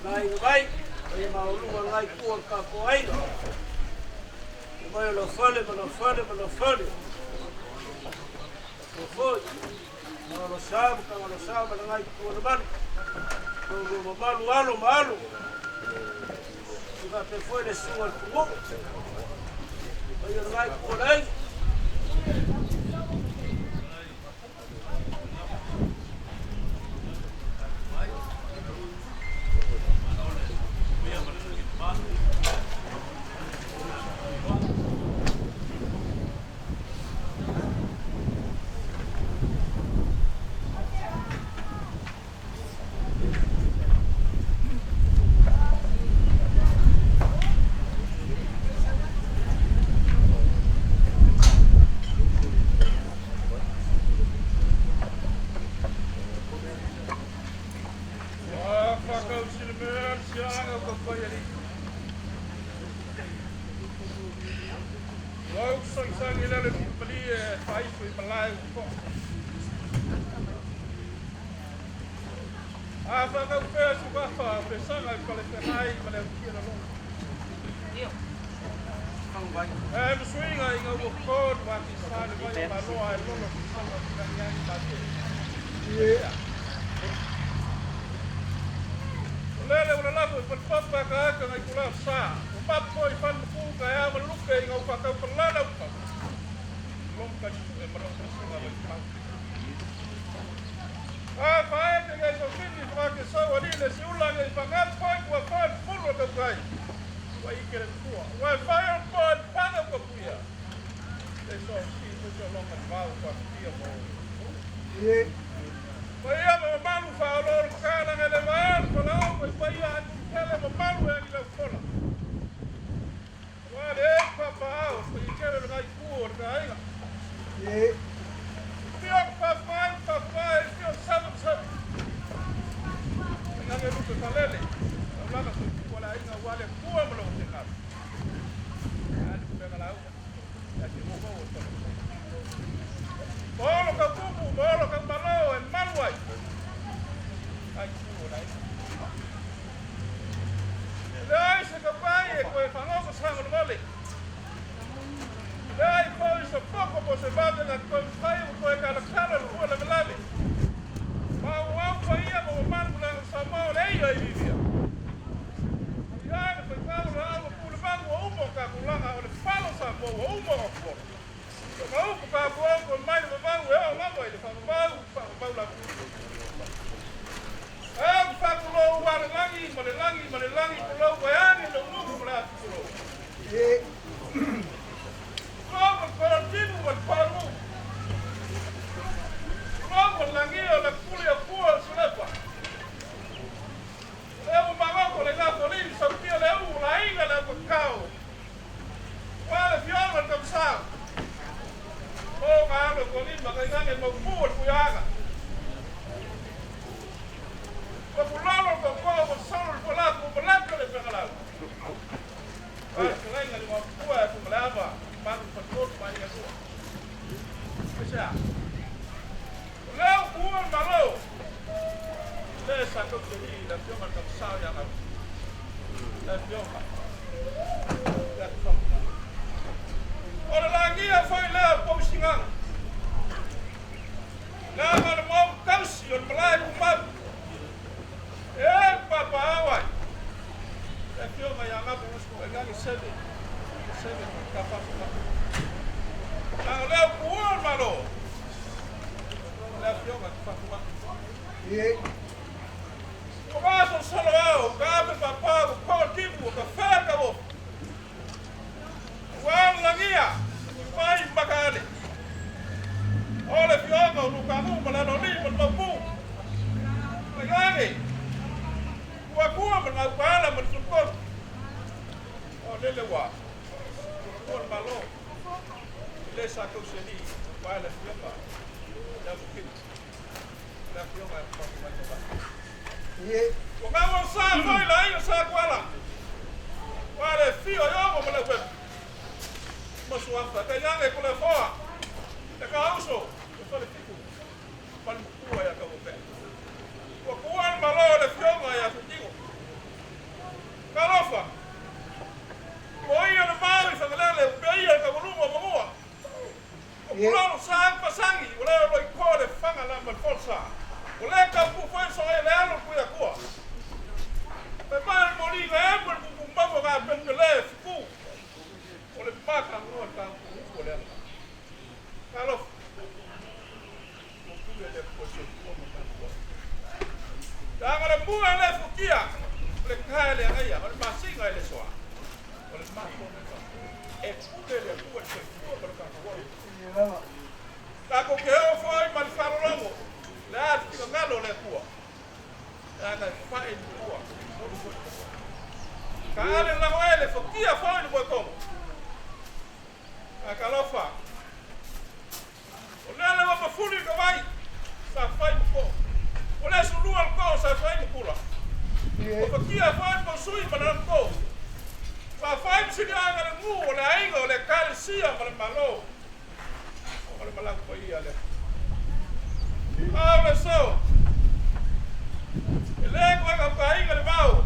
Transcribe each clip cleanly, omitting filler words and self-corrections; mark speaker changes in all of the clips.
Speaker 1: Aiga mai, paia maualuga o lena itu o le tatou aiga. Le mai o lau fale ma lau fale ma lau fale. Faapea foi, Tagalosa ma Tagalosa ma lena itu o le malu. Lo oulua mamalu alo ma alo. E faapea foi le susuga i le Tumu. Paia o lena itu o le aiga.
Speaker 2: fatia, o le kae le agaia, o le masiga e le soa. O le matou le e pule le Atua i le soifua ma le tatou ola. Tatou te oo foi ma le faalologo, le a le finagalo o le Atua, leaga e fae i tua, momoli foi le Atua. Ka ale lago e le fatia foi le moetogo. Ae talofa, o lea le ua mafuli i ka vai, sa fai ma koo. O lea sulua le koo sa fai ma kula. Ua fatia foi le pausui ma le lagoto. Sa fai ma siliaga le gu o le aiga o le Ekalesia ma le Malo. O le malaga paia lea. A o le aso, e le koe gautaina le vao,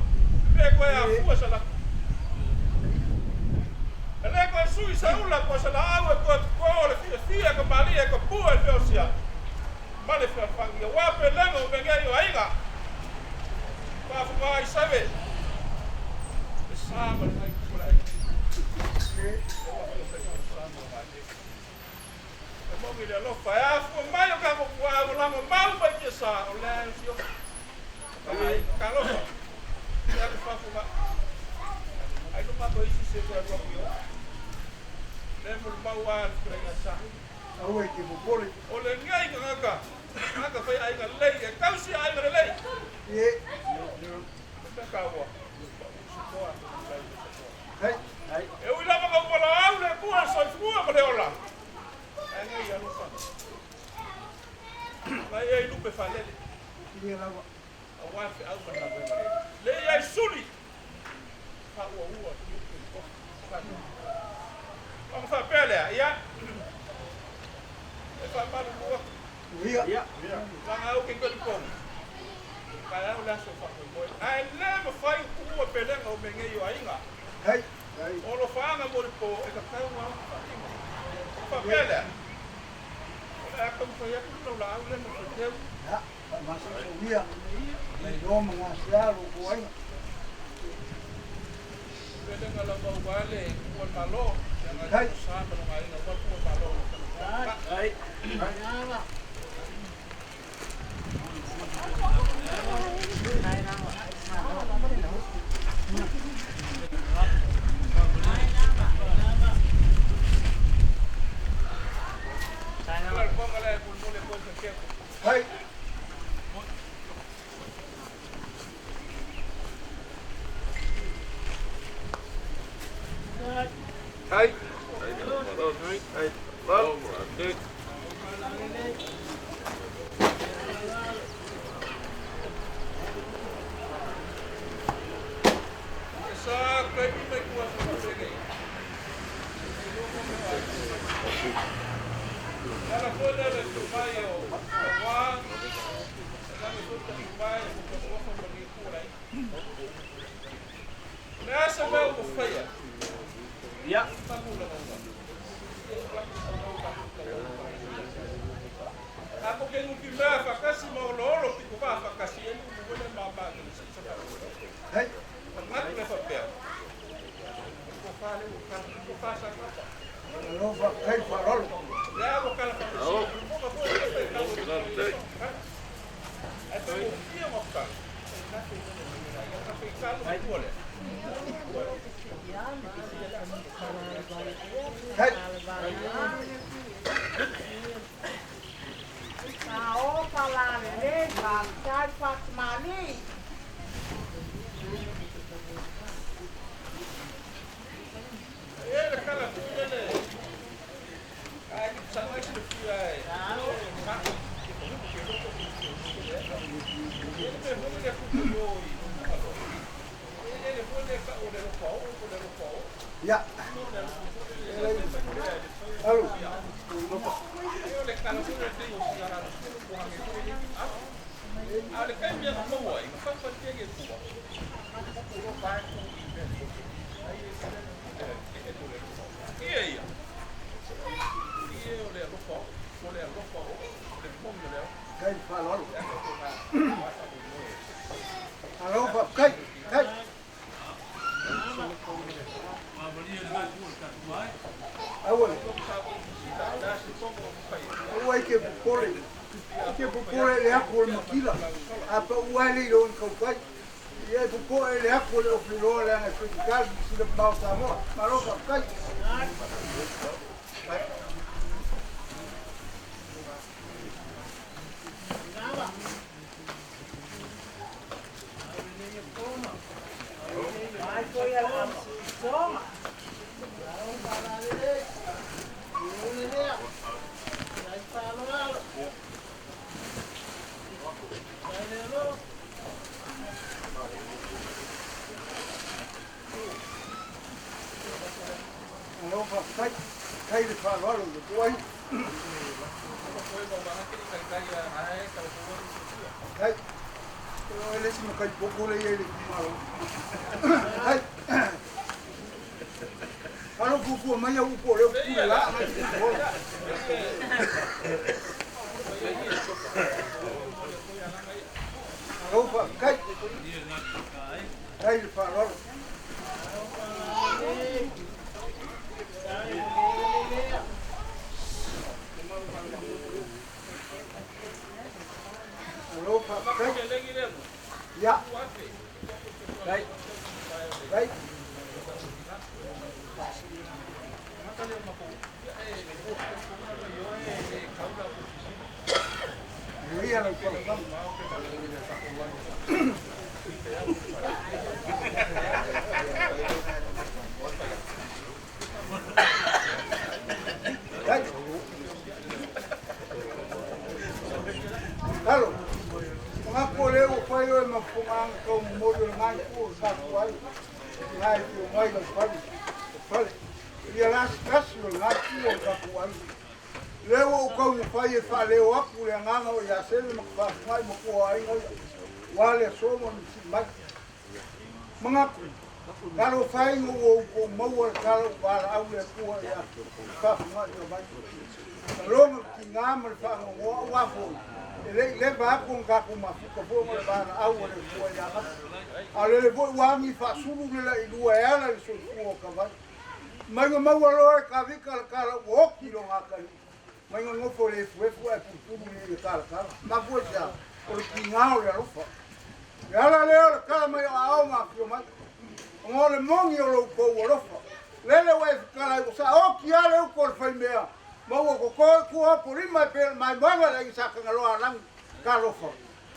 Speaker 2: pe koe afua sa lako. E le koe sui sa ula po sa laau e koe ko le fiafia ka malie ka pua e feosia. Ma le fealofani aua pelega o mea nei o aiga. Faafofoga ai save le sa ma le nai kula ai. E moni le alofa e afua mai o tatou tuaa ua lago mau mai tiasa o lea e sioki. Ka alofa. Ia te faafofoga. Ai no matou isi se toe alu atu i o. Le molimau a le fetalaiga sa.
Speaker 3: Aua e te popole.
Speaker 2: O lenei tagata, tagata faiaiga lelei, e tausi aiga lelei.
Speaker 3: Ie.
Speaker 2: Le mea taua, pau se toa, tulai mai se toa.
Speaker 3: Hei.
Speaker 2: E ui lava na ua laau le Atua le soifua ma le ola, ae nei alofa. Na ia i lupe faalele.
Speaker 3: Ie lava.
Speaker 2: Aua feau ma le galuega lelei. Le iai suli, faauaua tiute i tofi. Ona faapea lea, ia, e faamalulu atu.
Speaker 3: Ia.
Speaker 2: Leaga au ke talitonu, taeao le aso e faamoemoe. Ae le mafai ona tuua pelega o mea nei o aiga.
Speaker 3: Hei.
Speaker 2: O alofaaga mo le po e tatau lava ona faatino. Ona faapea lea, o le a taumafai atu le laulaau lea ma le faiteu.
Speaker 3: Ia, faamasoasoia. Le iloa ma gasea lo outou aiga.
Speaker 2: Pelega lava aua le tuua le Malo, leaga
Speaker 3: Hei.
Speaker 2: e sa ma lona aiga aua le tuua le Malo. Ala le fofoga lea e mulimuli atu ai se keko.
Speaker 3: Hei.
Speaker 2: Hai. E sa kaimi mai tua sa faapelei. E ala foi lea le tumai o aua, e lave foi le tatumai o taumafa ma ni kua lai. O le a se mea ua faia? Tagu la gauga. Tatou te nutimea faatasi ma oloolo pitovaa faatasi ai ulu le mama ke le saisa faatasi.
Speaker 3: Hei.
Speaker 2: Manatu le faapea. O le tofa le ua kala, tofa sa kapa.
Speaker 3: Alofa kai faaaloalo.
Speaker 2: Le a ua kala faatasi. O le moga foi le pe tau le Ai pe mo fia mo kala. Na fe le le ia ka fe kalo tua le.
Speaker 3: Hei.
Speaker 2: E le kala tu le le. Ai sa mai se fia e. Ma ele me foi le ku yo i. Ele foi le ka o le ro o le ro o.
Speaker 3: Ia. Alu.
Speaker 2: E o le kala foi le te o si ara ko hange ko le a. A le kai mea maua i ka fa te ke tua. Ko ro pa ku i me. Ai e se e to le. Ia ia. Ia o le ro o le ro o le mongi le.
Speaker 3: Kai faaaloalo.
Speaker 2: Ya ko na.
Speaker 3: Alofa kai. Hei. Aua le. Aua e te popole. E te popole le ako o le makila. A pa ua le ilo i kaukai. Ia e popoe le aku o le ofiloa leaga e faigata le silasila mamao o Samoa. Malo faafetai. Malo faafetai. Faafetai le faaaloalo i le tuuaiga. Faafetai. O le isi matai popo lea e i ai i le itumalo. Faafetai. Alo fuafua mai au upu o lea ou te pule la agai i le ola. Malo faafetai. Faafetai le faaaloalo. Malo faafetai. Ia. Faafetai. Faafetai. Manuia lau taumafai. Faafetai. Alo. Manatu o lea ua fai oe ma fofoga tau momoli o le gae ua tatou ai. Gae fio mai lau fale. Fale. Ia la se tasi o le gae ua tatou ai. Lea ua ou taumafai e faaleo atu le agaga o ia Sele ma ka faafogai ma kua o aiga ia, aua le aso ma le sii mai. Manatu, talofa e ina ua outou maua le tala ua valaau le Atua ia faafogai ia mai. Lona le tiga ma le faanoanoa aua foi e le i leva atu ona tatou mafuta foi ona o le valaau a le Atua ia Gata. A o lele foi ua agi faasulu le lailua e ala i le soifua o Tavai. Mai na maua loa e Kavika le tala ua oti lona atalii. Mai na nofo i le efuefu ae pulupulu i le talatala. Mafua i se a? O le tiga o le alofa. Le ala lea o le tala mai o aao ma afio mai. Ona o le moni o lo outou alofa. Lele ua e fetala ai ua saoti lava le utu a le faimea ma ua toto i tua o polima e pei o le maimoaga i le aiga Sa Tagaloa a Lagi. Talofa.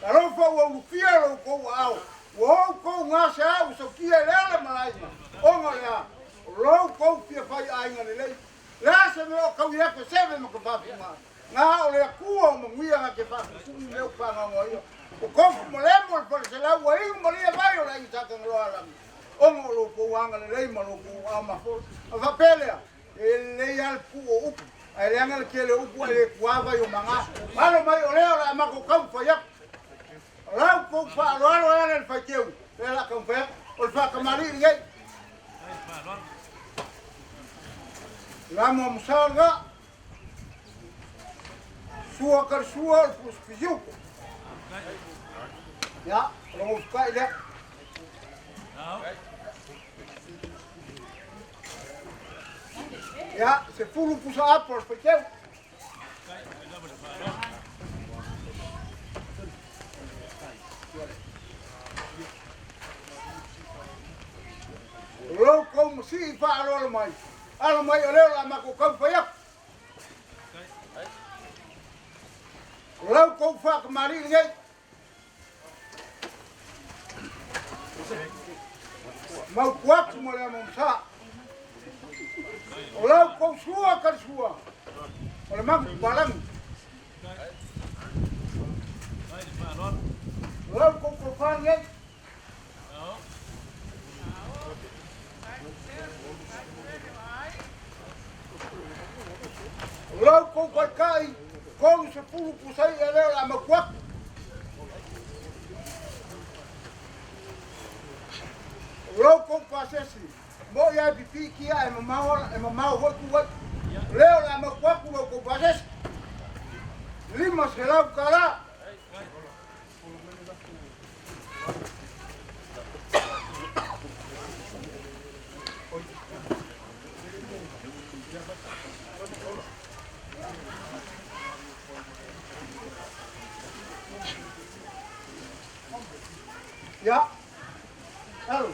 Speaker 3: Talofa ua ulufia lo outou aao, ua outou gasea ua sautia i le ala ma le aiga, ona o le a? O lo outou fia fai aiga lelei. Le a se mea o tau ia te seve ma ka faafuga? Na o le Atua o manuia na te faasusulu lea u faagaogoa ia. O tofu ma lemo le faleselau ua inu malie vai o le aiga Sa Tagaloa a Lagi, ona o lo outou agalelei ma lo outou aao mafola. A faapea lea, E lelei lava le pupuu o upu, ae leaga le tele o upu ae le tuā vai o maga. Alo mai o lea o le a matou taumafai atu. O lau tou faaaloalo e ala i le faiteu, lea o le a taumafai atu. O le faatamalii lenei. Lamo amosa o le vaa. Sua ka le sua o le pusipisiuto. Ia, o le gofukai lea. Ia, 10 pusa apo o le faiteu. O lou kou masii faaaloalo mai, alo mai o lea o le a matou taumafai atu. O lau kou faatamalii lenei. Mautu atu ma le amamasa. O lau kou sua ka le sua, o le magu palagi. O lau kou tofa lenei. O lau kou taitai, 30 pusa i'a lea o le a mautu atu. O lau kou pasesi, mo'i lava e pipii kia ae mamao, e mamao foi tu ai. O lea o le a mautu atu lau kou pasesi, $500. Ia, Alo.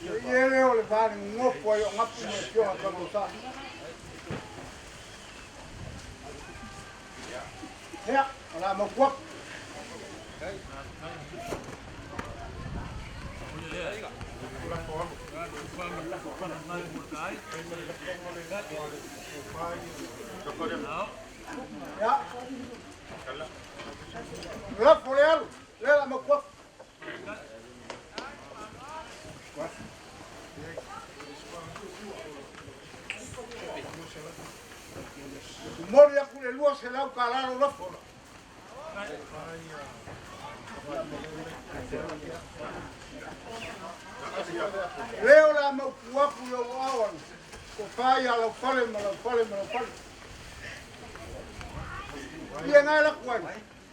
Speaker 3: Ia le o le vale ngopo ai o ngapu mo fioga ka sa. Ia, ala mo kwa. Ia. La fole le la mo kwa. Mori aku le lua se lau ka lalo lafo. Leo la mau puaku yo awan. Ko pai ala fale ma la fale ma la fale. Ia ngai la kuai.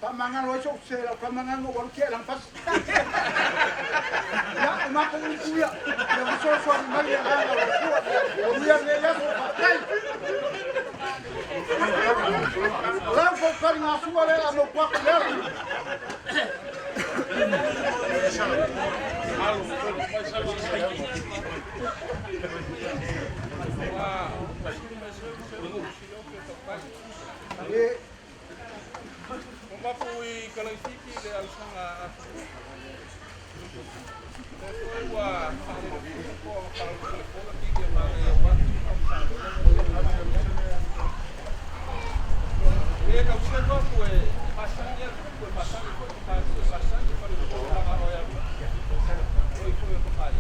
Speaker 3: Pa mangano ai so se la pa mangano wa ke lang pas. Ya ma ko ku ya. Ya so so ni mai ya la la ku. Ia ne ya so pa kai. La ko ka nga su le la mo kwa le. E
Speaker 2: O mapu i kalaifiki le ausanga afu. O foi ua whaarere ko whaarere le kola ki ke mare wa E ka usia ko ku e pasani ku e pasani ko ka ku e pasani ko le ko la ga ya. O i ko ko ka i.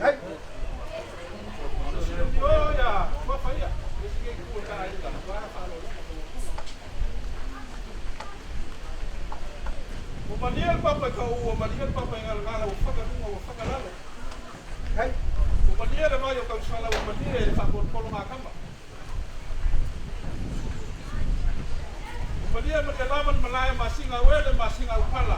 Speaker 3: Hai.
Speaker 2: O ya, wa fa ya. E si ke ku ka ai ka wa fa lo. O malia le papa ka o malia le papa ngal ngala o faka lunga o faka lalo.
Speaker 3: Hai.
Speaker 2: O malia le mai o ka usala o malia le fa polo ngā kama. O malia malia lava le malaya masinga wele masinga upala.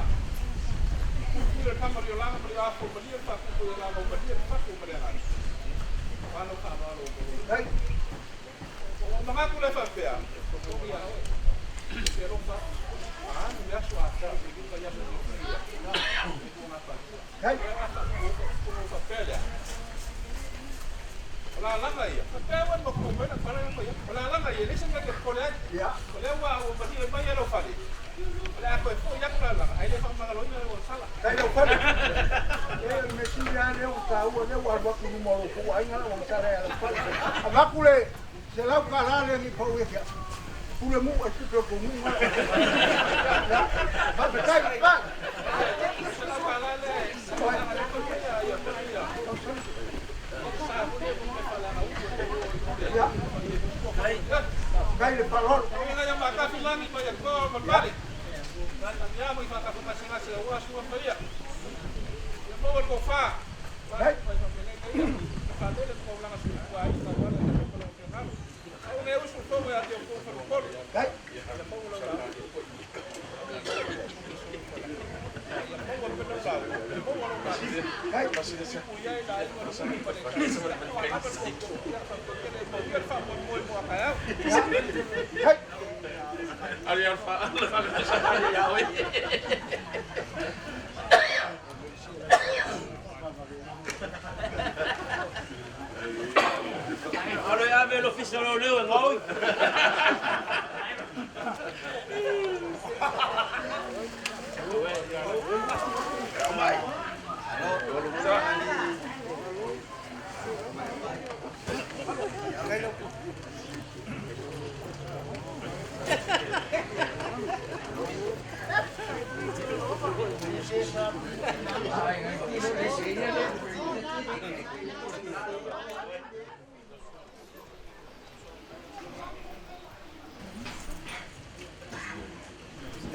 Speaker 2: Kuku le kama rio langa malia afo malia le fa kuku le langa o malia le fa kuku malia ngala. Wano ka malo o
Speaker 3: Hai.
Speaker 2: O mangaku le fa pea. O ia oe. Se ro fa. Ah, ni aso a sa i ka ia so ia.
Speaker 3: Hai.
Speaker 2: La langa ia. Pe wan mo ko pena para ia. La langa ia le senga ke kole ai.
Speaker 3: Ya.
Speaker 2: Kole wa o ba le mai lo fale. Le a ko fo ia la langa. Ai le fa manga lo ina o sala.
Speaker 3: Kai lau fale. E me si ya le o ta ua le wa wa ku mo ro ku ai ngala o sala ya lau fale. Avaku le se lau ka la le ni pau e kia. Pule mu e ku ko mu ngala. Ya. Ba ba kai ba.
Speaker 2: Se la ka la le. Ia ia. Sa ko le mo fa la
Speaker 3: Ya. Kai le parol.
Speaker 2: Ina ia ma ka filani ma ia ko ma pare. Andiamo i fa ka fa singa se ua sua fa ia. Ia mo ko fa.
Speaker 3: Hai.
Speaker 2: Fa le ko la su ku ai ka wa la ko lo ke ngalo. Au ne usu fo ya te ko fa ko.
Speaker 3: Hai.
Speaker 2: Ia mo lo la. Ia mo lo la. Mo lo la.
Speaker 3: Hai.
Speaker 2: Ku ia la i mo sa ko le. Ia fa ko ke le mo ke fa mo mo mo ka ya.
Speaker 3: Hai.
Speaker 4: Ari alfa ya oi.
Speaker 1: Alo ia me l'office lo leo ngoi.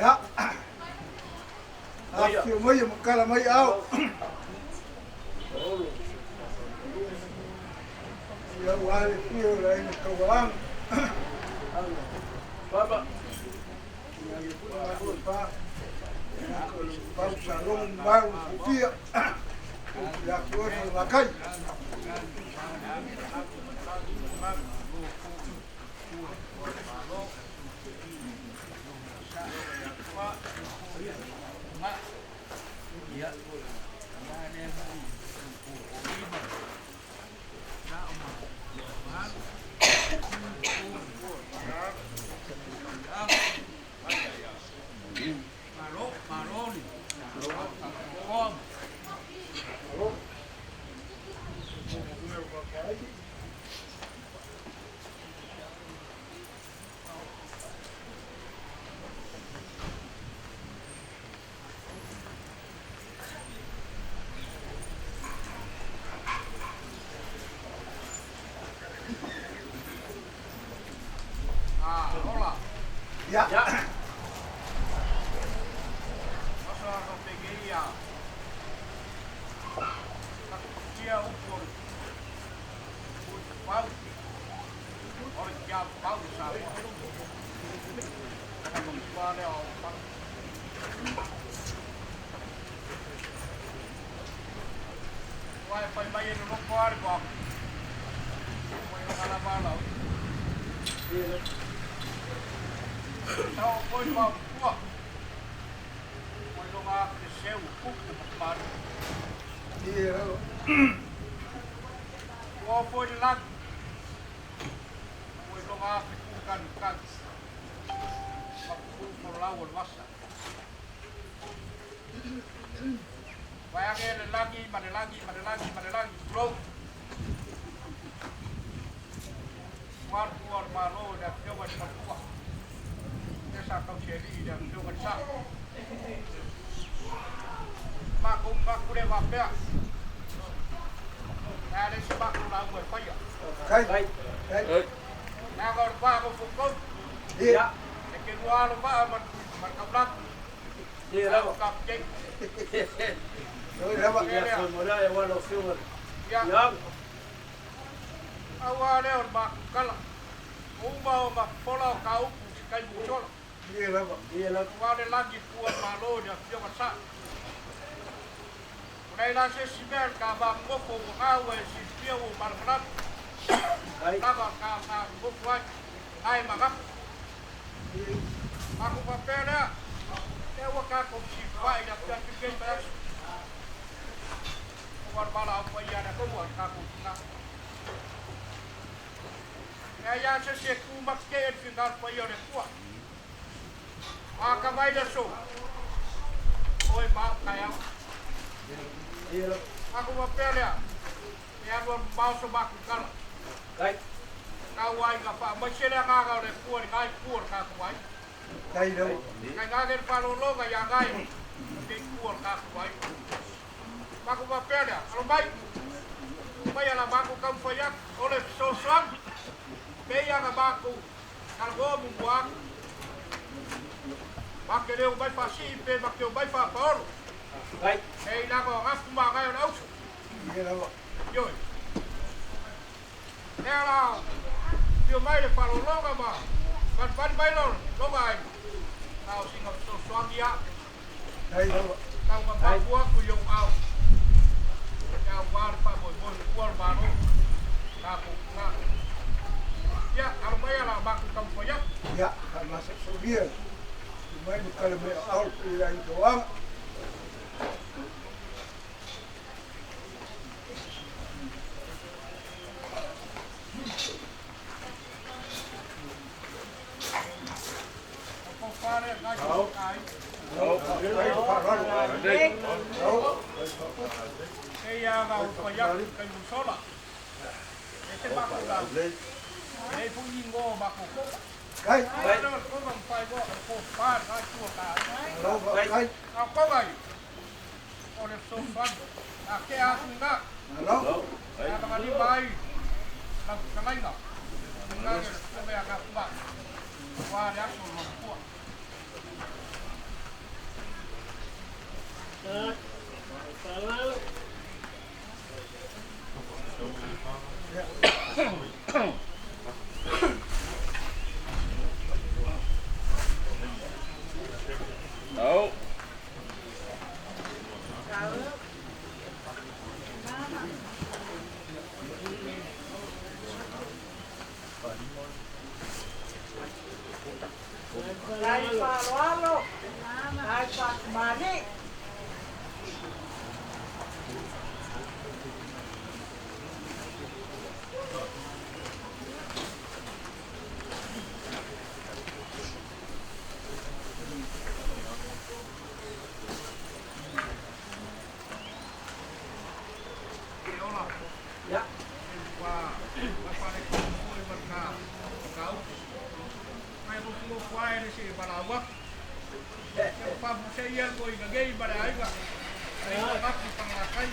Speaker 3: Ya. Afio mai mo kala mai au. Ia wa le fio la ina kawalang.
Speaker 1: Baba.
Speaker 3: Ia le ko pa. Ia ko pa sa long ba u fia. Ia ko sa la kai.
Speaker 5: Ia, ia le foi o lima. Na o ma malu. Malo, maloli. Kom. Ah, hola.
Speaker 3: Ia.
Speaker 1: Ia.
Speaker 5: Masa ka pegeia. Kia upu o le pau. O le kia pau sa. Ka o pau. Wai pai mai e no ko ari ko. Mo i ngala mala. Tau koi pa pua. Mo i longa te seu kuku ma.
Speaker 3: Ia lava.
Speaker 5: Ua foi le lagi. Mo i longa te kukan kan. Ma kuku ko lau o le vasa. Vai age le lagi, ma le lagi, ma le lagi, ma le lagi, tulou. Ua tua o le malo i le afioga i le matua. E sa tau se alii i le afioga i le sa. Makou maku le wapea. Nā le se makou lauga e whaia.
Speaker 3: Kai.
Speaker 1: Kai.
Speaker 3: Kai.
Speaker 5: Nā ka o le pā ko fukau.
Speaker 3: Ia.
Speaker 5: E ke lua alo maa ma kaulaki.
Speaker 1: Ia lava.
Speaker 5: Ka kei.
Speaker 3: Oi lava.
Speaker 1: Ia foi mola e wala o fiunga.
Speaker 5: Ia.
Speaker 1: Ia.
Speaker 5: Aua lea o le makou kala. Uma o ma fola o ka upu si kai musola.
Speaker 3: Ia lava.
Speaker 1: Ia lava.
Speaker 5: Ua le lagi pua malo i le afioga sa. Nei la se si mea ka ma ngofo o ngau e si pia o maramaram.
Speaker 1: Kai.
Speaker 5: Lava ka ma ngofo ai. Ai magapu. Aku papel lea. E ua ka ko si whai na pia ki kei pera. O war mala au pai ana ko ua ka ko nga. E ia se se ku mak ke e fingal pai o le pua. A ka mai le so. Oi ma kai au.
Speaker 1: Ia lava.
Speaker 5: Aku papel lea. E alu mau so maku kala.
Speaker 1: Kai.
Speaker 5: Ka wai ka fa mai se le nga o le pua le ngai pua ka ku ai.
Speaker 3: Kai lava.
Speaker 5: Kai ngā ke whalologa ia ngai te kua ka kuai. Maku papel lea, alo mai. Mai ala maku kau whaiak, o le sosoang. Pei anga maku, kalgoa mumua. Make leo mai whasii pe make o mai whapaoro.
Speaker 1: Kai.
Speaker 5: Hei langa o ngapu maa ngai o na usu.
Speaker 3: Ia lava.
Speaker 5: Ioi. Lea la, pio mai le whalologa ma. Vanvani mai lo, longa ai. Tau singa sosoang ia.
Speaker 3: Kai lava.
Speaker 5: Tau ka papua ku iau au. Ia wā le wha moi moi kua le malo. Ka ku ngā. Ia, alo mai ala maku kau whaiak.
Speaker 3: Ia, ka masa solia. Mai mo kala mai au pe la i toanga.
Speaker 5: Ko whare ngai ku kai.
Speaker 3: Kai ko whararo. Au.
Speaker 5: Kei a ngā whaiak kai musola. E te maku lau. Nei pungi ngō maku koka.
Speaker 3: Kai.
Speaker 5: Kai. No, koka mwhai ngō, ko whare ngai kua kai.
Speaker 3: Lava. Kai.
Speaker 5: Ngā koka i. O le sosoang. A ke atu ngā.
Speaker 3: Malo.
Speaker 5: Nā mga lima ai. Nā kalainga. Ngā ke kome a ngā pua. Wā le aso lo pua.
Speaker 2: Au.
Speaker 5: ia le moiga nei ma le aiga. Aiga mapu pangalakai.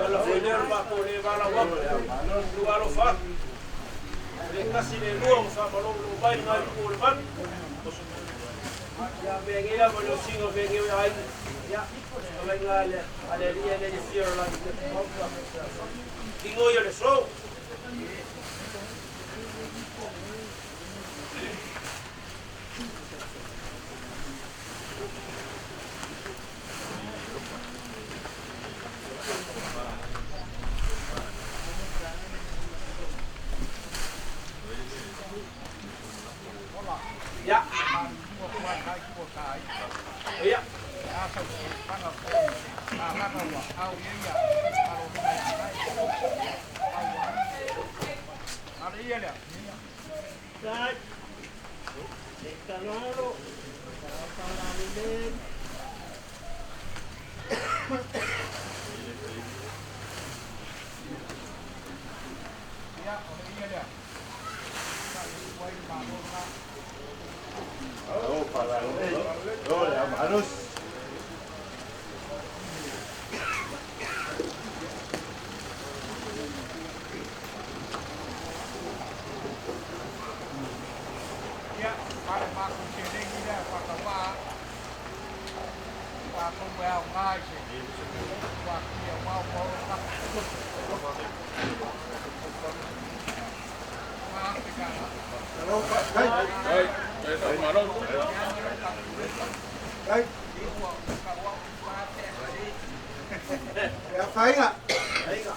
Speaker 1: Ala foi lea o le matou le valaau atu, lu alofa atu. Le tasi le lua ua faamalolo mai lena itu o le malu. Ia mea nei lava le osiga o mea nei o le aiga. Ia, avaiga a le a le Alii e le le fia o le lagi Tino ia le so. Ia. Ia.
Speaker 5: Ia, pale maku selegi lea whakawā. Wā e au ngai se. Wā kia wau wau ka. Wā te kara.
Speaker 2: Ai, e sa malo.
Speaker 3: Ai. Ia faiga.
Speaker 1: Aiga.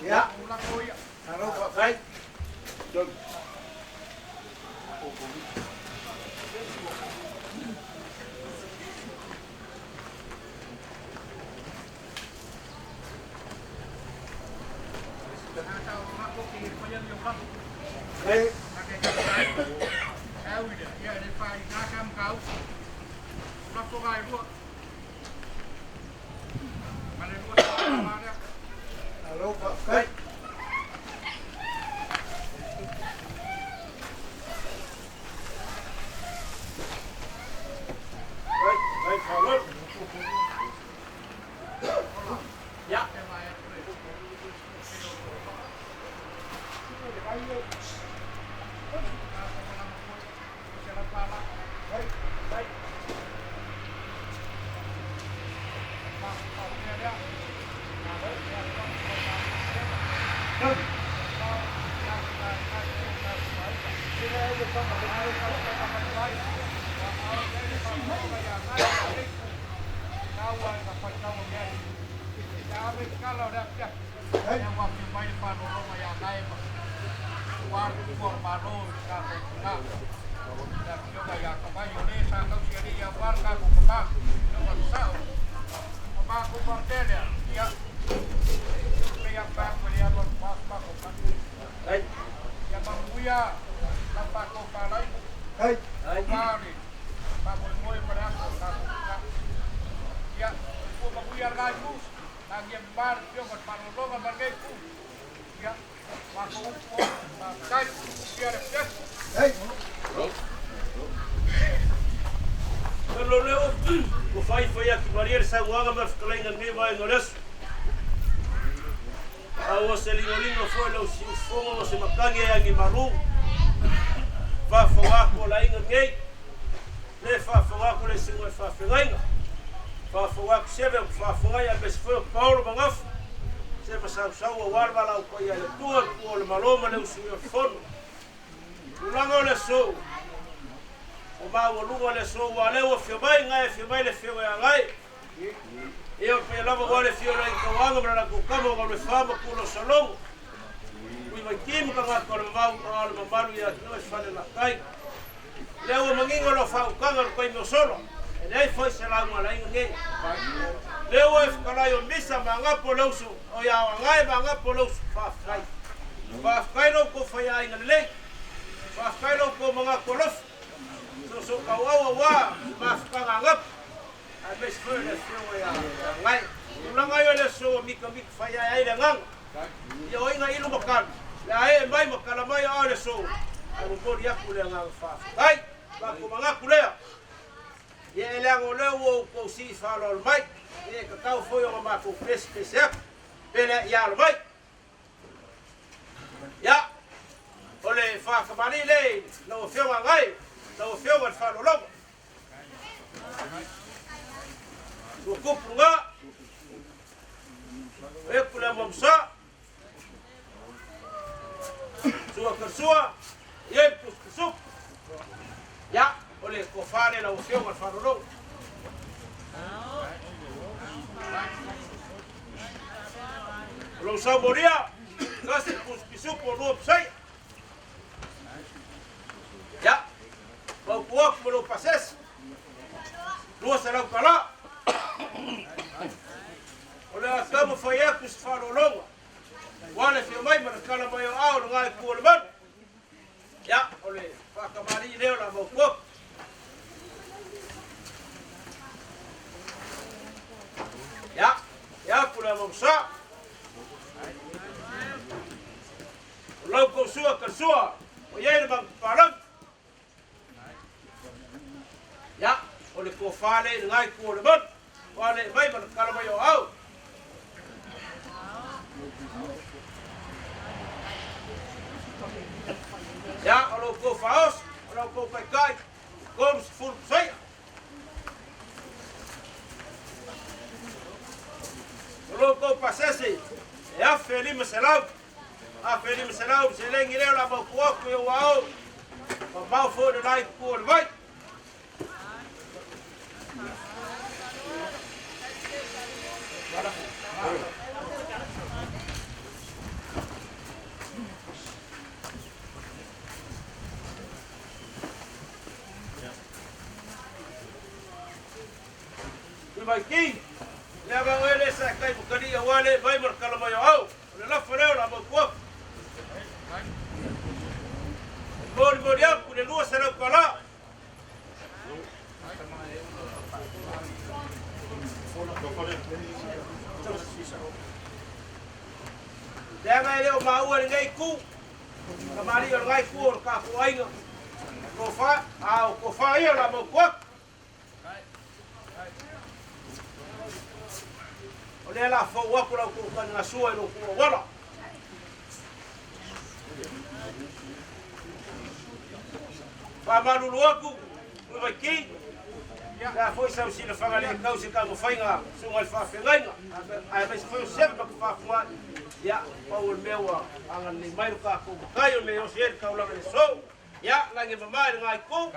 Speaker 3: Ia.
Speaker 5: Ula koia.
Speaker 3: Alo fa.
Speaker 1: Ai.
Speaker 5: Nā tau mako ki e whai ani o lako.
Speaker 3: Ai.
Speaker 5: Nā ke kaka ai. Au ida. Ia le whai ngā kam kau. Lako ngai rua. Ma le rua sa marea.
Speaker 3: Alo fa. Ai.
Speaker 1: Ai, ai faalolo. Ia.
Speaker 5: Te mai atu le.
Speaker 1: Ai.
Speaker 3: Ai.
Speaker 1: Ai.
Speaker 3: Ai.
Speaker 1: Lo leo, ua fai fai atu maria le sauaga ma le fetalaiga lenei vaega o le aso. A ua se ligoligo foi lau siufogo ma se matagi e agi malu. Faafogaku o le aiga lenei. Le faafogaku le suga e faafegaiga. Faafogaku seve o faafogai a mese foi o Paolo Magafu. Se masausau auā le valaau paia i le Atua, le Pua o le Malo ma le usuia o le Fono. Tulaga o le aso, o maualuga o le aso ua lea ua fia mai, gae fia mai le afioga ia Gai. Ia o le paia lava ua le afio o le aiga tauaga ma le latou tama o Galuefā ma Pula o Salogo. Ui vaiti ma tagata o le vavau ma o le mamalu ia te oe fale latai. Lea ua manino lau faautaga le taimi o sola. E leai foi se lauga a le aiga nei. Lea ua e fetalai o Misa ma agapo le uso, o ia o Agae ma agapo le uso, faafetai. Faafetai lo outou faiaaiga lelei. Faafetai lo outou manatu alofa. Soosootaoau auā mafutaga agapo. Aemaise foi o le afioga ia Agae. Tulaga ia o le aso ua mitamita faiae ai le agaga. Ia o aiga ilu ma kalu. Le a ee mai ma tala mai a o le aso. Ae momoli aku le agaga faafetai. Matou manatu lea, ia e leaga o lea ua outou sii faaaloalo mai, ia e tatau foi ona matou pesepese atu, pe lea ia alo mai. Ia, o le faatamalii lea i lau Afioga Agae, lau Afioga i le Faaaloaloga. Ua tupu lena, o eku le amuamusa, sua kalasua, e i le pusupusupu. Ia, o le tofa lea lau Afioga i le Faaaloaloga. O lou saumolia, tasi le pusupisupu o lua pusaia. Ia, mautu atu ma lou pasese, $200. O le a taumafai atu se faaaloaloga, ua le afio mai ma le tala mai o ao lena itu o le malu. Ia, o le faatamalii lea o le a mautu atu. Ia, e atu le amausa. O lau tou sua talasua, ua i ai le manutupalagi. Ia, o le tofa lea i lena itu o le malu, ua alii mai ma le tala mai o au. Ia, o lo outou faaoso, o la outou taitai, 30 pusaia. O lo outou pasese, e 1500, 1500 seleni lea o le a mautu atu i ou ao, mamao foi le la itu o le vai. Tuivaiki, le aga oe le sa kai mukali aua le vai ma le kala mai o au. O le lafo lea o le a mautu atu. Molimoli atu le $200. Leaga e le o maua i lenei itu, tamalii o lenei itu o le tatou aiga, tofa, a o tofa ia o le a mautu atu. O lea la fou atu la outou taligasua i lo outou auala. Faamalulu atu, Tuivaiki, le a foi sau silafaga le tau se taumafaiga susuga i le faafeagaiga, aemaise foi o Seve ma Tafafuga, ia, pau o le mea ua agalelei mai lo tatou matai o le mea e osi ai le taulaga i le aso. Ia, lagi e mama i lena itu,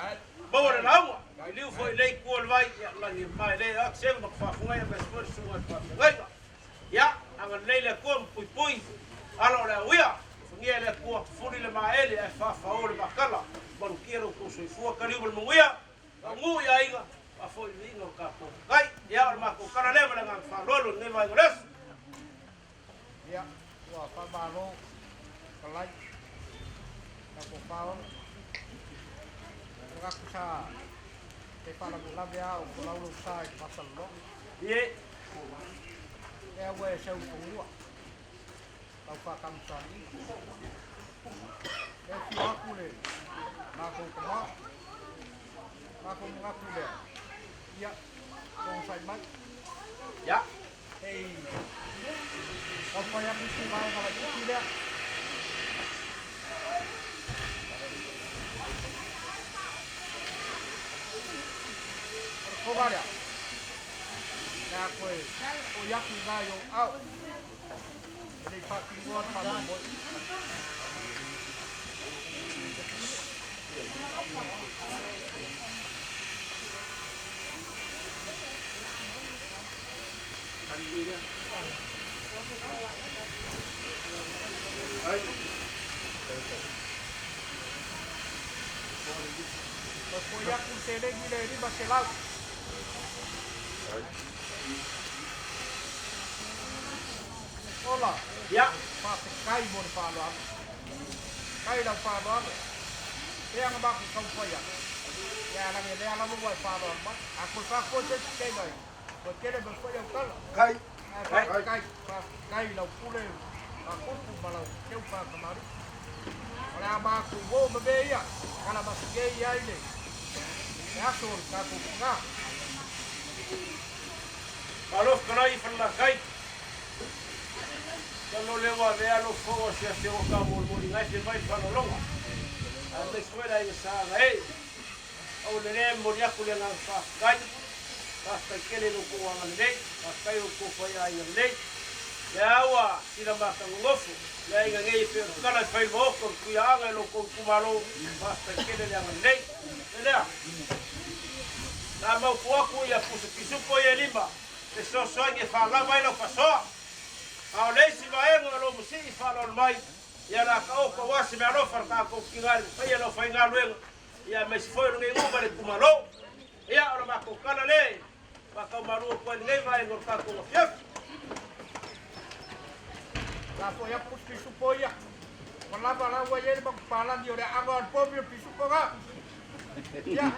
Speaker 1: maua le lauga, liliu foi i lenei itu o le vai, ia, lagi e mama e le atu Seve ma Tafafuga, aemaise foi le susuga i le faafeagaiga. Ia, agalelei le Atua ma puipui ala o le auia, alofagia e le Atua, fuli le maele ae faafaoo le makala, malutia lo outou soifua, taliu ma le manuia, faaguu i aiga, faafoi le viiga o le tatou Matai. Ia, o le matou tala lea ma le agaga faaaloalo i lenei vaega o le aso.
Speaker 5: Ia, ua faamalo falai tatou paolo. Manatu sa te faalavelave a o folau lou sa i le faasaloloa.
Speaker 1: Ie.
Speaker 5: Lea ua e seu i fanua lau faatamasoaliiga. Lea e afio atu le matou tama. Matou manatu lea, ia, onosai mai.
Speaker 1: Ia.
Speaker 5: Hei taumafai atu isi vaega laitiiti lea. O le kova lea, lea toe oi atu i ina i ou ao, e le i faatinoa le faamoemoe. Toe foi atu le seleni le 500. Ola.
Speaker 1: Ia.
Speaker 5: Faafetai mo le faaaloalo. Kai lau faaaloalo. Pea na matou taumafai atu. Ia lagi lea lava ua e faaaloalo mai. A toe faafoe se isi teiga i toe tele mai foi au tala.
Speaker 3: Kai.
Speaker 5: Ae faafetai, faafetai i lau pule faatupu ma lau teu faatamalii. O le a matou uo ma mea ia e kalamasigei ai le aso o le tatou pagā.
Speaker 1: Malo fetalai i Falelatai. Masalo o lea ua avea lou fofoga o se afioga taumolimoli na e fia mai i le faaaloaloga, aemaise foi le aiga sa Agae. Au le lea e momoli atu le agaga faafetai. Faafetai tele i lo outou agalelei, faafetai i lo outou faiaiga lelei. Lea ua sila matanonofo le aiga nei e pei o le tala e fai i le maota o le Tuiaaga i lo outou itumalo, faafetai tele le agalelei. E lea, na mautu atu ia pusa pisupo ia e lima, fesoasoani e faalava ai lau faasoa. A o le isi vaega o lo masii faaaloalo mai, ia la taoto aua se meaalofa a le tatou tina i le paia o le aufaigaluega, ia aemaise foi o lenei nuu ma le itumalo. Ia, o le matou tala lea e faataumalu atu ai lenei vaega o le tatou afiafi.
Speaker 5: La foi atu pusa pisupo ia. Ua lava la ua i ai le matupalagi o le aano o le povi o le pisupo na. Ia.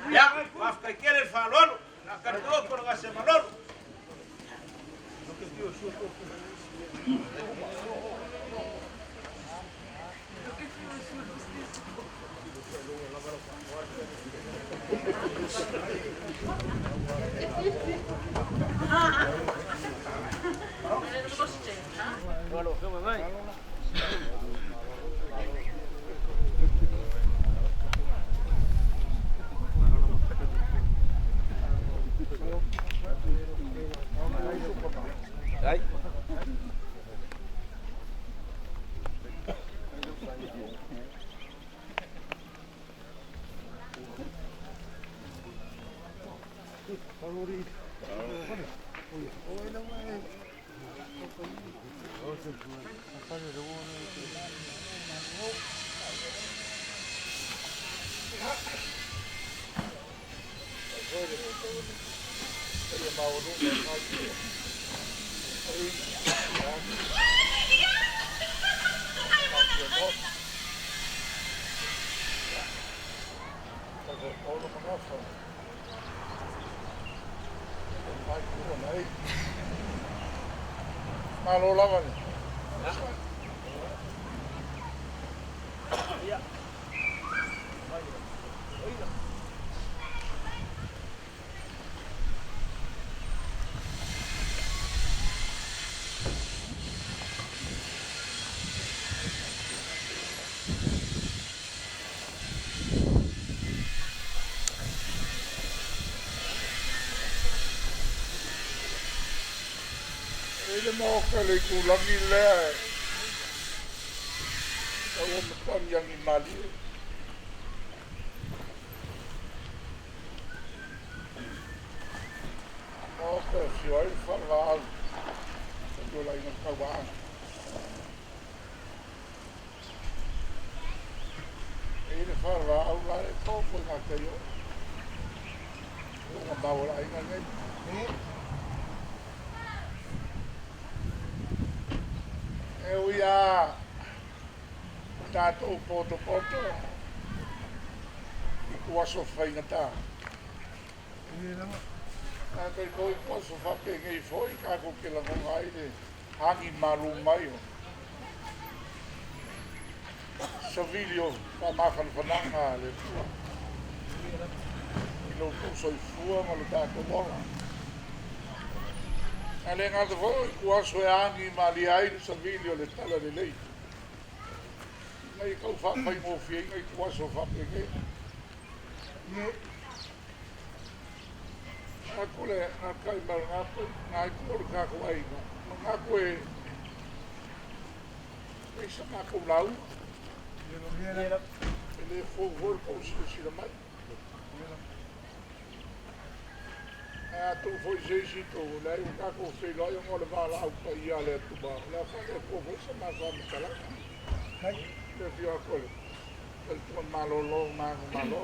Speaker 1: Ia, faafetai tele le faaaloalo, la tali taoto le gase malolo.
Speaker 2: Malo lava le. E le maoka le itulagi lea e taua matagi agi malie. Maoka e afio ai le faalevaau o le aiga Tauaana. E le faalevaau la e fofo i ngā tai o. O ngā mau o le aiga nei. E ui a tātou poto poto i ku aso whaingata. Tātou ko i ku aso whapengei foi ka ko ke langonga ai le hangi malu mai o. Savili o whamawhanwhananga le pua. I lo tau soifua ma lo tātou ola. A le ngata foi ku aso e angi mali ai le savili o le tala le lei. Ngai kau whawhai mō whia ngai ku aso whapenge. A kule ngā kai mau ngā koe, ngā ku o le kākou aiga. Ma ngā koe e sa mākou lau. E le fou fou le kou sila sila mai. A tō foi se isi tō, le ai o kākou whailoi o le wāla au pa ia le atu ba. Le a whale ko foi sa mā wha matalaka. Le whia kole. Le tua malolo, mango malo.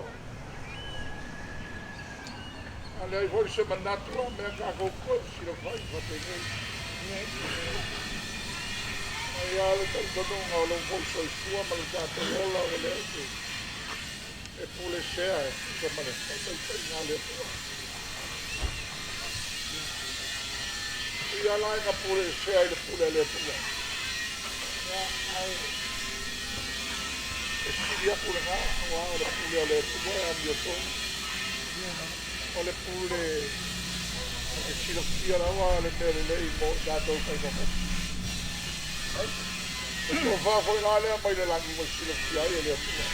Speaker 2: A le ai foi se manatu a mea kākou koe sila whai whapengei. Ai a le tautononga o lou foi soifua ma le tātou ola o le ake. E pule sea e tusa ma le whaitaitai ngā le atua. Ia la e ngā pule sea i le pule le atua. Ia, ai. E sili atu lena, aua o le pule a le Atua e amiotonu. O le pule e te silafia lava le mea lelei mo i tatou taitoatasi. O le tofa foi la lea mai le lagi ua silafia ai e le Atua.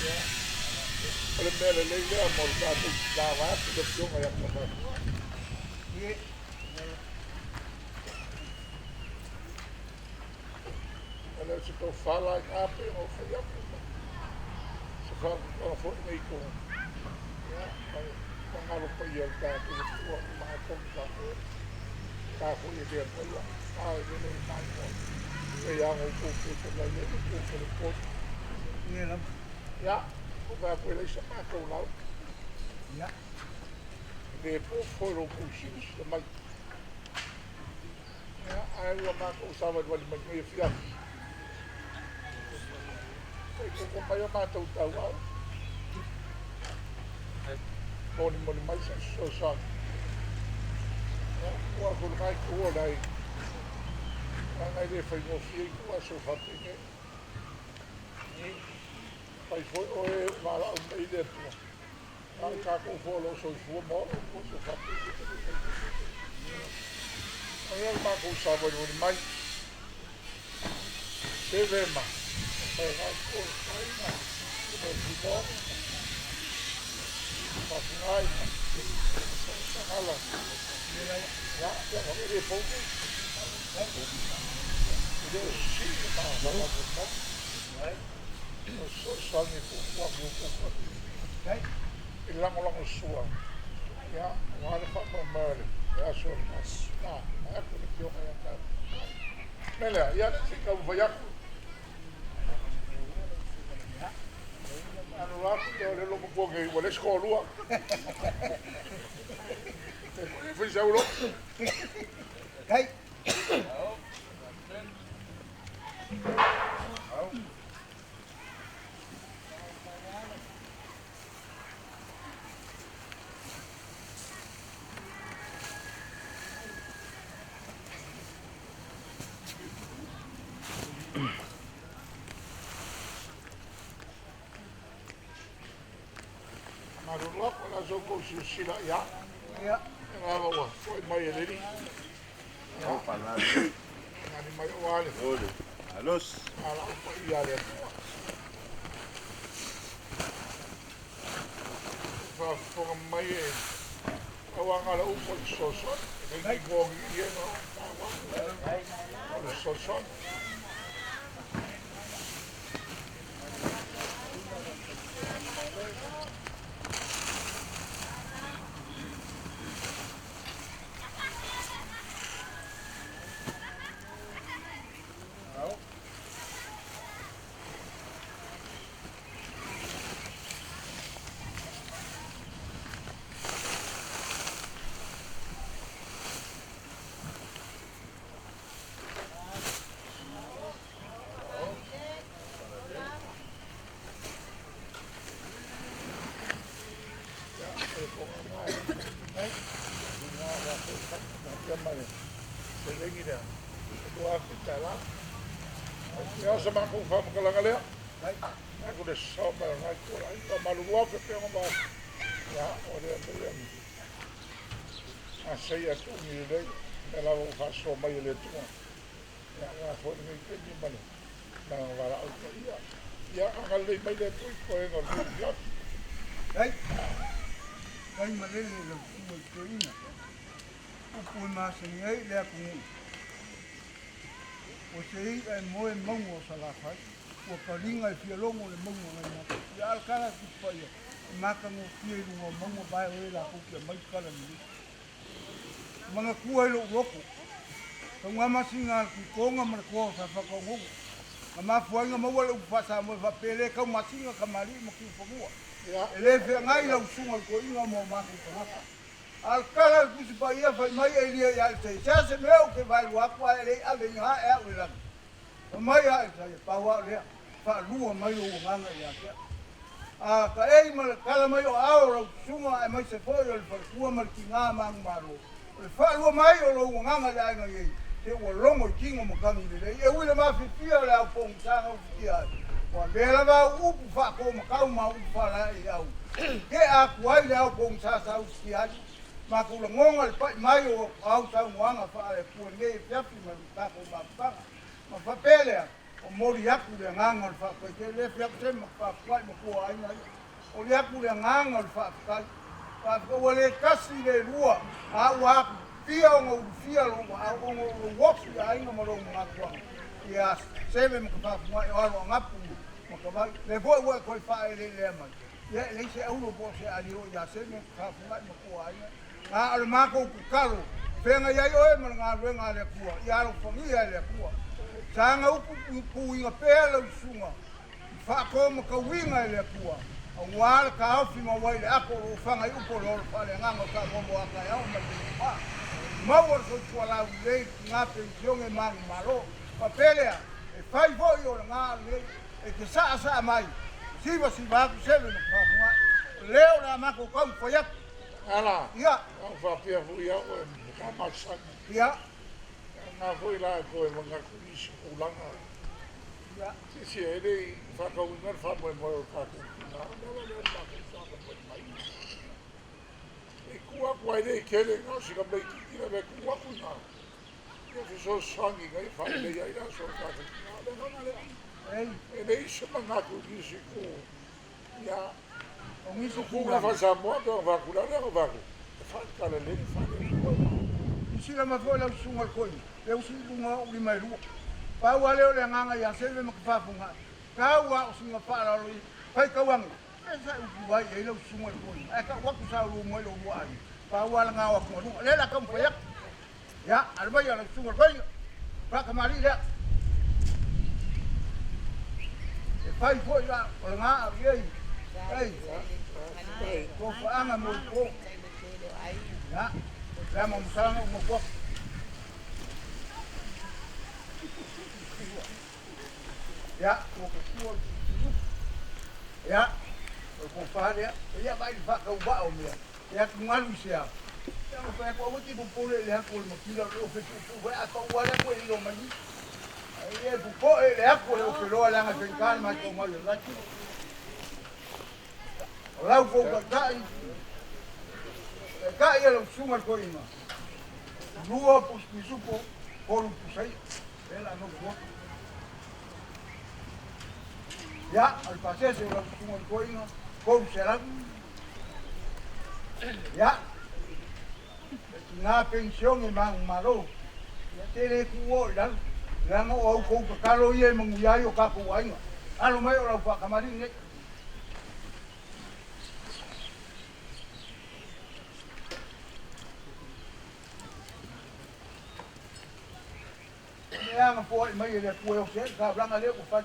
Speaker 2: Ia, o le mea lelei lea mo le tatou tina vaeatu le Afioga ia Tafatu. E le o se tofa la i ina pei ona ou fai atu ma se faamatalaga foi lenei i ia, ma le mamalu paia o le tatou Atua i matou faapea ta foi e le maia a e le le mai mo e ia ngo ku ku te lai le ku ku le po
Speaker 3: Ia lava.
Speaker 2: Ia, o va ko le sa matou lau.
Speaker 3: Ia.
Speaker 2: Le po fo lo ku si si mai. Ia, ae ua matou savalivali mai nei afiafi. E koko mai o matou tauau. Molimoli mai se fesoasoani. Ia, ua aku le itu o le aiga. Leaga e le faigofie itu aso faapenei. Fai foi oe e valaau mai le Atua. A o tatou foi o lo o soifua ma ola ua aso faapenei e le faigofie. Aia le matou savalivali mai. Seve ma mai ngai ko aiga le Simone Fafingai ma Sangala. Ia, ia ma le fou. E le o si ma sa la ko. O so sa ni fu fu fu fu. I lagolago sua. Ia, aua le faamoemoe o le aso o le na, vaeatu le Afioga ia te au. O le mea lea, ia, se i taumafai atu. Anu la atu o le lomatua nei, ua le isi toalua. E fai sau loa.
Speaker 3: Kai.
Speaker 2: Malolo atu, o le a sa outou silasila i ai.
Speaker 3: Ia.
Speaker 2: E lava ua foi mai e le Alii. Ia. Nani mai o ale. Ala o paia a le Atua. Faafofoga mai e auaga le upu o le fesoasoani. E le i i e no o le fesoasoani. Ia sa matou faamatalaga lea. Aku le sao mai ngai ko ai ka malulu atu pe ma ia o le le a sei atu ni le me la o faasoa mai e le Atua. Ia nga foi nei taimi ma le ma valaau paia. Ia agalelei mai le Atua i toega o lenei afiafi.
Speaker 3: Kai. Kai malele lau susuga i toeaina. Upu e masani ai le atunuu. Ua se i'a e moe mauga o Salafai, ua paliga e fia logo le mauga nai Matasia. A o le tala a Tusi Paia, e matagofie i luga o mauga vae o e latou te aumai tala lelei. Manatua i lou loto, taugamasina a le Tuitoga ma le toa o Safata-onogo. Na mafua ai ona maua le upu faa-Samoa e faapea, E le taumasina tamalii ma Tiufanua. E le feagai lau susuga i le toeaina ma o matou tagata. A o le tala a le Tusi Paia fai mai Elia ia Isaia, Se a se mea ou te vaelua atu ae le i ave ina ae au i le lagi? Fai mai a Isaia, Pau lava o lea, faalua mai lou agaga ia te au. A taei ma le tala mai o aao o lau susuga aemaise foi o le faletua ma le tina manumalo, o le faalua mai o lou agaga i le aiga nei, se ua logo i tino matagi lelei, e ui i le mafiafia o le ao pogisa na ufitia ai, Ua avea lava au upu faakomakau ma au upu faalaeiau e tea atu ai le ao pogisa sa usikia ai matou lagona le pai mai o au saunoaga faale-Atua i lenei afiafi ma le tatou mafutaga. Ma faapea lea, momoli atu le agaga o le faafetai tele. Lea fia atu se ma faafetai matua o aiga ia. Momoli atu le agaga o le faafetai. Faafetai ua le tasi le lua, a ua aafia ona ulufia lou aao ona o lou ofi i aiga ma lou manatuaga ia Seve ma Tafafugai o alo a Gapu ma Tavai. Lea foi ua e toe faaeleelea mai, ia e leai se auro po o se alio ia Seve ma Tafafugai matua o aiga. A o le matou tatalo, feagai ai oe ma le galuega a le Atua, ia alofagia e le Atua. Saga upu puipuiga pea lau susuga i faatomatauina e le Atua, aua le taofi maua ai le ato o lo o faga i upu o le ola faaleagaga o Samoa mo a taeao ma le taimi pa. Maua le soifua laulelei i le tina penisione manumalo. Faapea lea, e fai foi o le ga lenei e te saasaa mai, sivasiva atu seve ma te faafoga'i. O lea o le a matou taumafai atu.
Speaker 2: Ala,
Speaker 3: Ia.
Speaker 2: Au faapea foi au e ka masani.
Speaker 3: Ia.
Speaker 2: Na foi la e toe manatu i isi tulaga.
Speaker 3: Ia.
Speaker 2: Sisi e le i faatauina le faamoemoe o le tatou tina, o le ala lea o le matou faamoemoe mai. E tu atu ai le i tele na o sina mea itiiti lava e tu atu i ina. Ia fesoasoani ina ia faaleleia ai le aso o le tatou tina. O le agaga lea.
Speaker 3: Ei.
Speaker 2: E leai se manatu i nisi itu. Ia,
Speaker 3: O nisi
Speaker 2: tulaga
Speaker 3: tulaga.
Speaker 2: faa-Samoa pe ona faaku, le a le ona faaku, e faatalelei le faale-Atua.
Speaker 3: Silasila mai foi lau susuga i le toeaina, lea ua sii i luga o ou lima e lua. Pau lava lea o le agaga ia Seve ma Tafafuga, tau lava o sina faaaloalo i faitau ane, e sa e upu ai i ai lau susuga i le toeaina, ae tau atu sa ulu mai lou lua aiga, pau lava lena o atugaluga. Lea o le a taumafai atu. Ia, alu maia lau susuga i le toeaina, faatamalii lea. E fai foi la o lena au i ai, ei, tofaaga mo le po. Ia, le ama masalaga uma atu atu. Ia, ua tatua le tutu. Ia, o le tofa lea. Ia, vaai le faatauvaa o mea. E atugalu i se a? Ia ona fai atu, aua e te popole i le atu o le makila o le ofe tuutuu foi, a pau lava le atu e lilo mai i i. Ia e popoe i le atu o le ofe loa leaga e faigata le matou mau i le laki. O lau kou taitai, taitai e lau susuga i le toeaina, 2 pusi pisupo, 3 pusa i'a. Lea la mau tua. Ia, o le pasese o lau susuga i le toeaina, 300. Ia, le tina penisione manumalo, ia te le tuu oo i lalo, leaga o au tou tatalo ia e manuia ai o tatou aiga. Alo mai o lau faatamalii nei. Mea na foai mai e le Atua e osi ai le taulaga lea ua fai.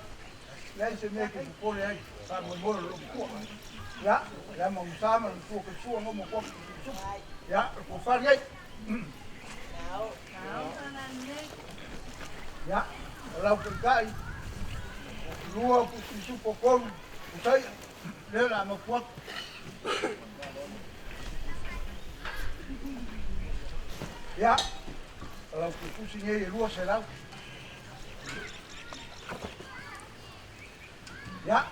Speaker 3: Leai se mea e te popole ai, faamoemoe o lou matua. Ia, le ama gasa ma le matua kaisua no matua kusukusuku. Ia, o le tofa ai. Ia, o lau taitai, 2 pusi 3 pusai, lea la matua. Ia, o lau tutusi nei e 200. Ia,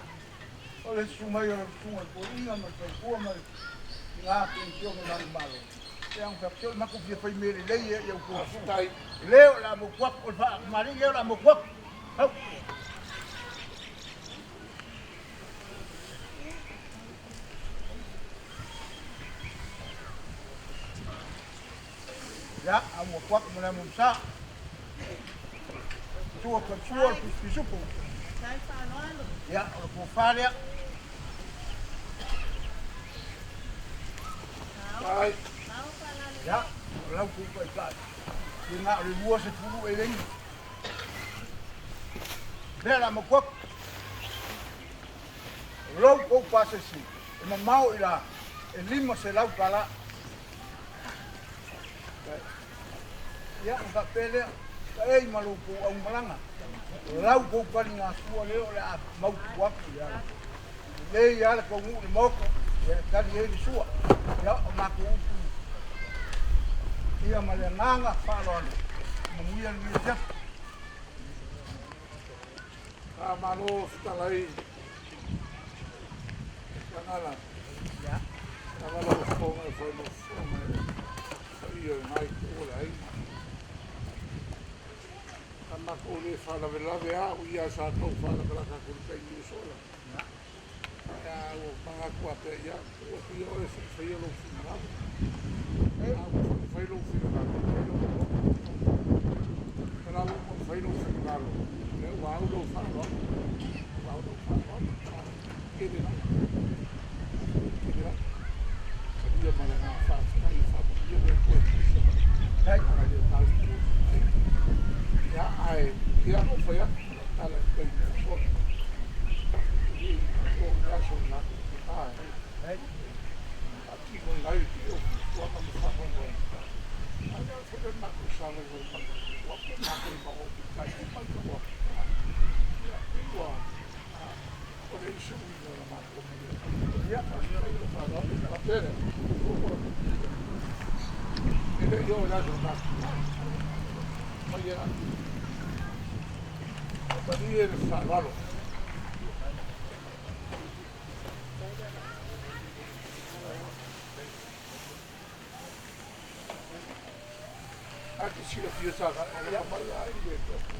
Speaker 3: o le susu mai o lau susuga i le toeaina ma le faletua ma le tina penisione manumalo. Ia, ona faapea, se o le matou fia fai mea lelei ia i au tou susuga. Lea o le a motu atu, o le faamalii lea o le a motu atu. Au. Ia, a motu atu ma le amo sa. Tua ka tua le pisupisupu. Ia, o le tofa lea. Ia, o lau kou taitai. Ia na o le 20 eleni. Lea la motu atu. O lau kou pasese, e mamao i la, e 500 tala. Ia, ona faapea lea, taei ma lou kou aumalaga, o lau kou taligasua lea o le a mautu atu i ala. Lelei lava le taunuu i le maota, ia e tali ai le sua. Ia, o matou upu ia ma le agaga faaaloalo, manuia lenei afiafi.
Speaker 2: Faamalo fetalai Tagala. Lava lau fofoga e fai ma fofoga i le paia o lena itu o le aiga. Sa matou le faalavelave lava au ia sa tau faalakalaka atu i le taimi ua sola. Ae a ua manatu lava pea ia, tuu atu ia oe se i faia lou finagalo. A ua foi fai lou finagalo, fai lou loto. O la ua uma ona fai lou finagalo, lea ua au lau faaaloalo. Ua au lau faaaloalo. Tele lava. Tele lava. Talia ma le agaga faafetai e faamanuia le Atua i tusa ma nai o tatou itu. Ia, ae pei lava ona ou fai atu, o lau tala i le taimi ua sola. E le i oo i le aso lena e faatinoina ai le tele o fuafuaga ma faamoemoega. A o le ala foi lea o le matou savavali mai ua matou maopitae uma i tua. Ia, pei ua o le isi uiga o le matou galuega. Ia, faafetai i lou faaaloalo. Ona faapea lea, e le i oo i le aso lena, mai e malie le faaaloalo. A te silafia sa alofa mai a i le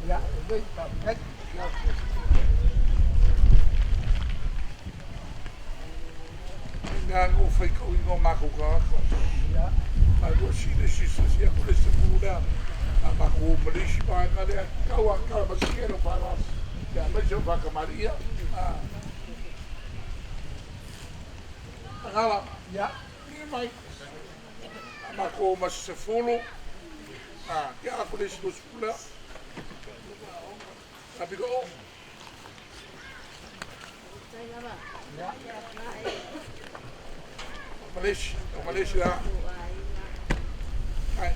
Speaker 3: Ia, lelei, faafetai.
Speaker 2: Mea na ou faitauina o matou tagata. Ae ua sili sisi atu le sefulu lea a matou o ma le isi vaega lea tau a tala masike lau faaaloalo. Ia aemaise o faatamalii ia. Tagala.
Speaker 3: Ia.
Speaker 2: Ia mai. A matou o ma se sefulu. A tea atu le isi 20 lea. Kapito o. Malaysia, Malaysia. Ai.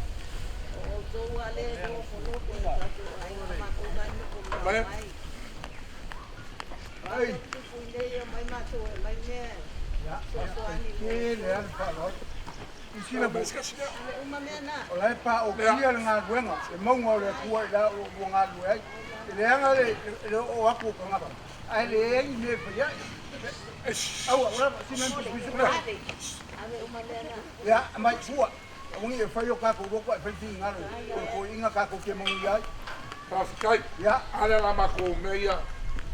Speaker 2: Mai.
Speaker 3: Ai. Ia, tele lava le faaaloalo. I sina o la e paokia le galuega, le mauga o le Atua i la o lo o lua galulue ai. E leaga le oo atu o tagata, ae leai ni mea e fai ai. Aua, ua lava, sina pisupisu. Ia, mai fua. Aua ne i fai o tatou loto ae fai finagalo o le toeaina tatou te manuia ai.
Speaker 2: Faafetai.
Speaker 3: Ia.
Speaker 2: A lea la matou mea ia,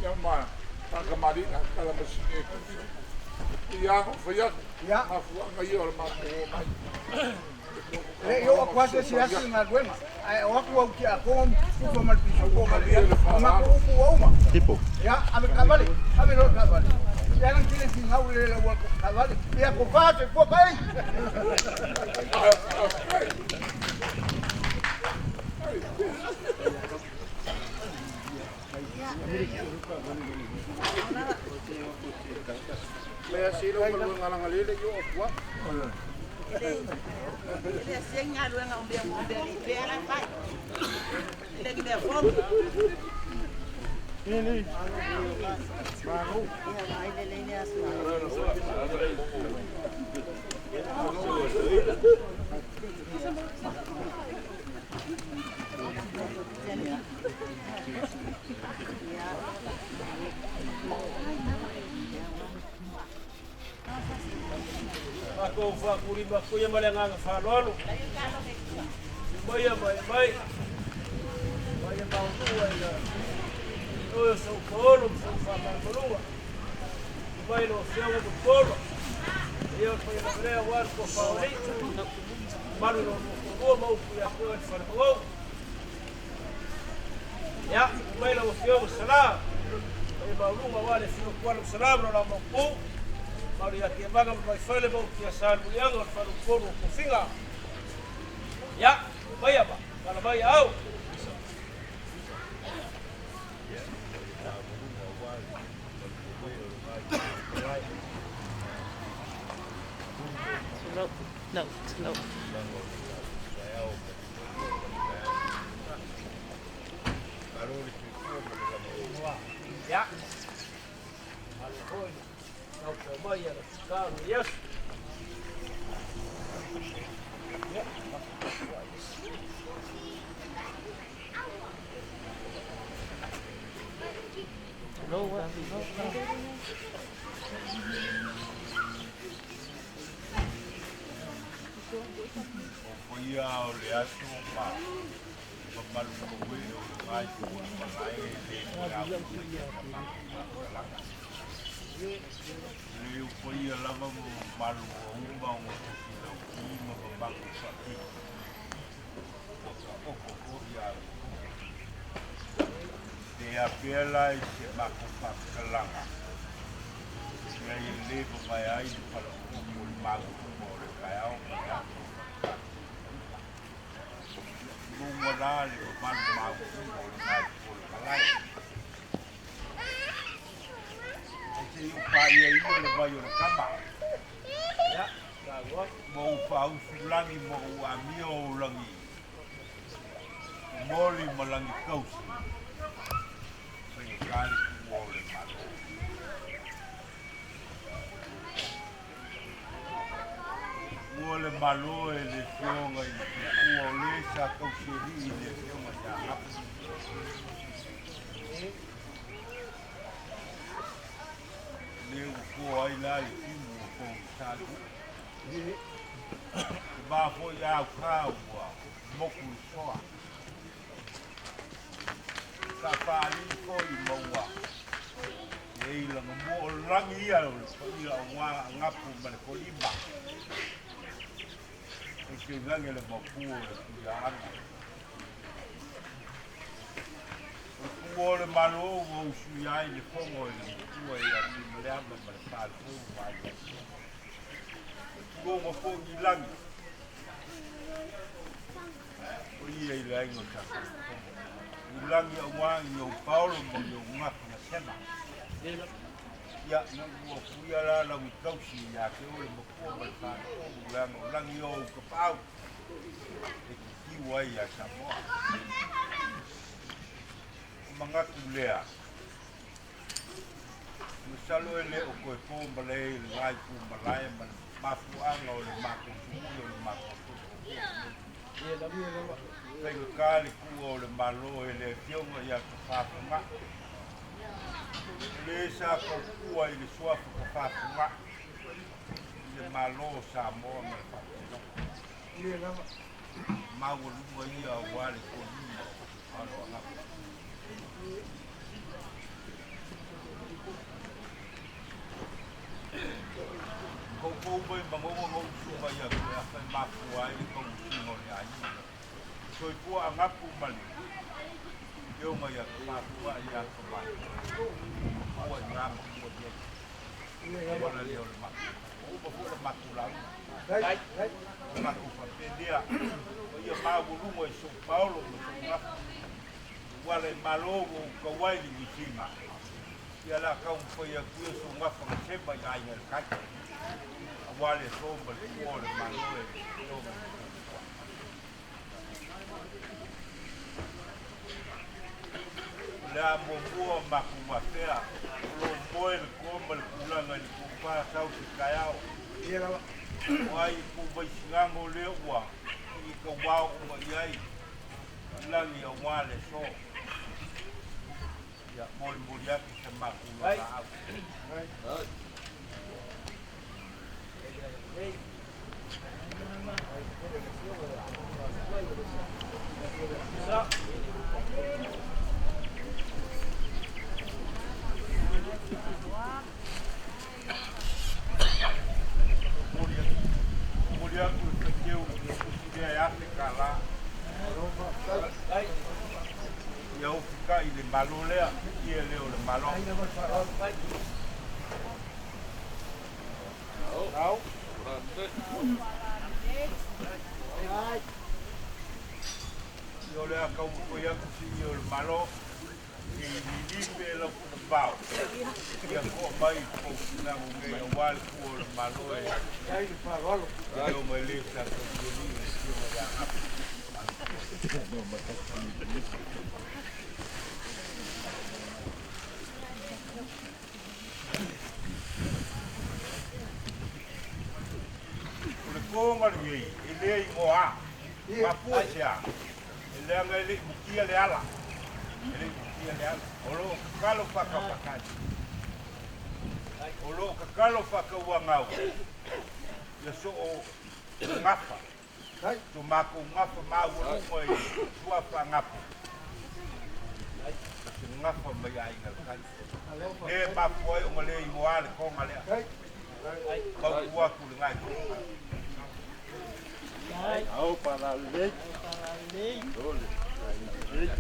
Speaker 2: ia ma faatamalii a tala masini e tusi. Ia ona ou fai atu,
Speaker 3: Ia.
Speaker 2: mafuaaga ia o le matou o mai.
Speaker 3: E le i oo atu lava se isi asi i le galuega, ae o atu au tiakono tufa ma le pisupo ma le o matou upu ua uma. Ia, ave le taavale, ave loa le taavale. Ia na tele finau le lau taavale. Ia tofa soifua kai.
Speaker 5: Lea sila o galuega lagalele i oo atu
Speaker 1: Matou faakulima atu ia ma le agaga faaaloalo. Maia mai mai. Mai e maulua i la oe o sou paolo ma sou faamalumaluga. Mai lau Afioga ma Polo. Ia o le paia lava lea aua le tofa o alii. Mamalu i lo oulua toalua ma upu ia te oe le falemauau. Ia, mai lau Afioga Sala. Paia maualuga aua le afio atu Alo Sala ma lo la maopu. Malu ia Tiavaga ma Vaifale ma upu ia Salemuliaga o le faleupolu o Tofiga. Ia, maia ma tala mai au.
Speaker 4: No, no.
Speaker 1: Ia, malo foi naufau mai a le tatalo i aso. Ia,
Speaker 2: O paia o le aso ma mamalu paue o le ngai o le malae e le toe ausia i sa matou faamatalaga. E le o paia lava ma mamalu ua uma ona tosilauki ma mamalu faatino ua taoto foi a ua toa. Pe afea la i se matou faamatalaga, leai e le mavae ai le falaooto i le mauluga o le taeao ma le aso o le tatou tauga. Tulou la le mamalu maualuga o lena itu o le malae. Ae se i ou paia ia le vai o le tama. Ma ou faausu lagi ma ou amio ou lagi momoli ma lagi tausi. Faigata le tuua o le Malo. Ua le Malo e le Afioga i le Tupua o le sa tausialii i le Afioga ia Ape. Le ua toa ai la le timu o pogisa le uu. Te ma foi au ka ua moku le soa. Sa faalii foi ma ua e i laga mua o le lagi ia o le paia aua Agapu ma le Kolima. E tainane le mapu o le Tuiaana. O le pua o le Malo ua usuia ai le fono e le matua ia Tuimaleama ma le Falefono ma Aiga i Fono. Tulouna foi i lagi. O ia i le aiga o sa Taitaifono. I lagi aua i ou paolo ma i ou gafa na sema. Ia, na ua fuia la lau i tausi ia te oe le matua ma le Falefono leaga o lagi o ou tapaau e titiu ai ia Samoa. O manatu lea, masalo e le o toe po malae i le itu malae ma le mafuaaga o le matou sui o le matou fono lenei. Faigata le tuua o le Malo e le Afioga ia Tafafuga. O le sa taupua i le suafa Tafafuga i le Malo o Samoa ma le Faamasinoga. Maualuga ia aua le tolima o alo Agape. Poupou mai manogo na usu mai atu e afa e mafua ai le tausiga o le aiga. Soifua Agapu ma le Afioga ia Tafafuga ia Tavai. Matua i na matua i ai. Ola lea o le matou. Ua uma foi le matou lauga. O matou faapea lea, o ia maualuga i São Paulo ma sou gafa. Ua ala i Malo ua ou tau ai le misiga. Ia la taumafai atu ia sou gafa na sema i aiga i le tai. Aua le aso ma le tuua o le Malo e le Afioga i le Tupua. O le a muamua matou afea o lo o moe le toa ma le tulaga i le tofa sau se taeao. O ai e pu mai sigago lea ua i tauao uma i ai i lagi aua le aso. Ia molimoli atu se matou laau. Momoli atu le faiteu i le tusi lea e $1,000. Ia ofikai i le Malo lea, ia lea o le Malo. Ia o le a taumafai atu sini o le Malo i lilipe e lau vao. Ia toa mai kou sinago nei aua le tua o le Malo e leo mai le sa tausialii le afioga ia Agape. O le toga lenei e le igoa. Mafua i se a? E leaga e le i mutia le ala. E le i mutia. ia le ala. O loo kakalo faakaupakali. O loo kakalo faakauagau. Ia soo gafa. So makou gafa maualuga i suafa agapo. O se gafa mai aiga le kai. Le mafua ai ona le igoa le toga lea. Mautu atu i lena itu.
Speaker 1: Ao palalelei. Ole. Lelei.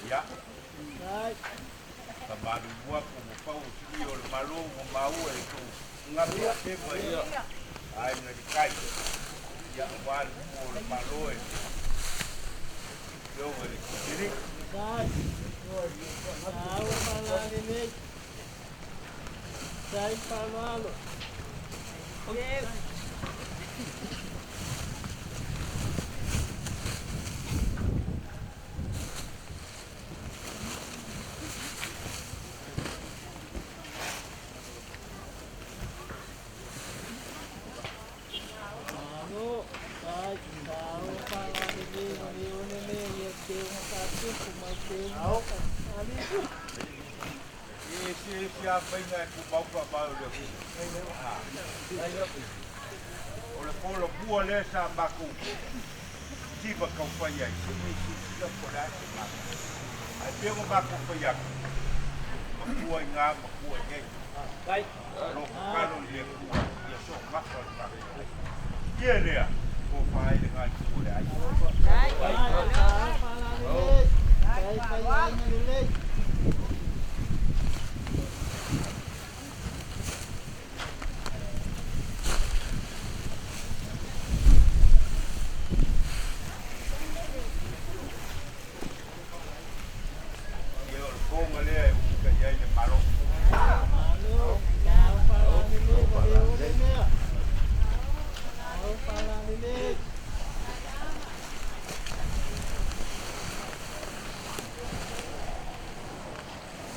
Speaker 2: Ia, famalulu atu ua pau sili o le Malo ua maua i tou gafa tema i aiga i le tai. Ia, aua le pua o le Malo e afioga i le Tuisilii. E eseese lava faiga e tumau faamai o le Atua. O le polomua lea sa matou tiva taufai ai, se i silasila po o le a se matou. Ae pei ona matou fai atu, matua i ina, matua i nei. O lo o tatalo i le Atua ia soogafa le tatou aiga. Ia lea, tofa ai lena itu o le aiga. Ia o le toga lea e usitai ai le Malo.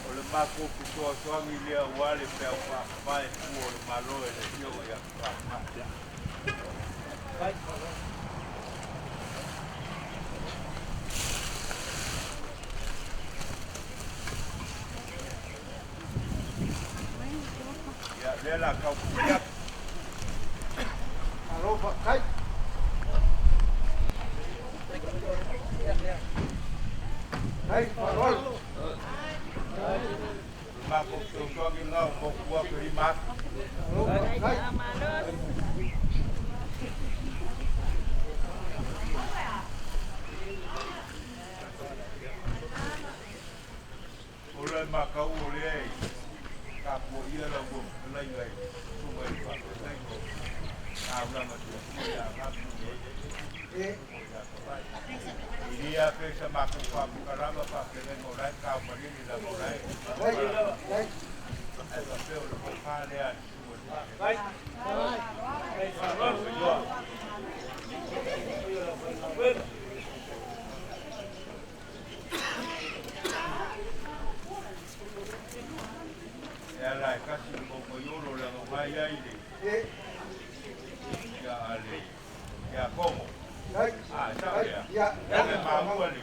Speaker 2: O le matou fesoasoani lea aua le peau faamavae fua o le Malo e le Afioga ia Tufaamai. Ia, lea o le a tau pule atu.
Speaker 3: Malo faafetai. Faafetai faaaloalo.
Speaker 2: O le matou fesoasoani lena o motu atu e 5,000.
Speaker 3: Malo faafetai.
Speaker 2: O le matau o lea e tapuaia lau fetalaiga i susuga i le faafeagaiga o taulaga tuatua ia Gapu E le afea i sa matou faamatalaga faafeagaiga o la e taumalele lava o la e ae faapea o le tofa lea a le susuga i le faafeagaiga. E ala e tasi le maumaiolo leaga o la e i ai le ia a le ia Kogo. A, e sao lea. O le maua le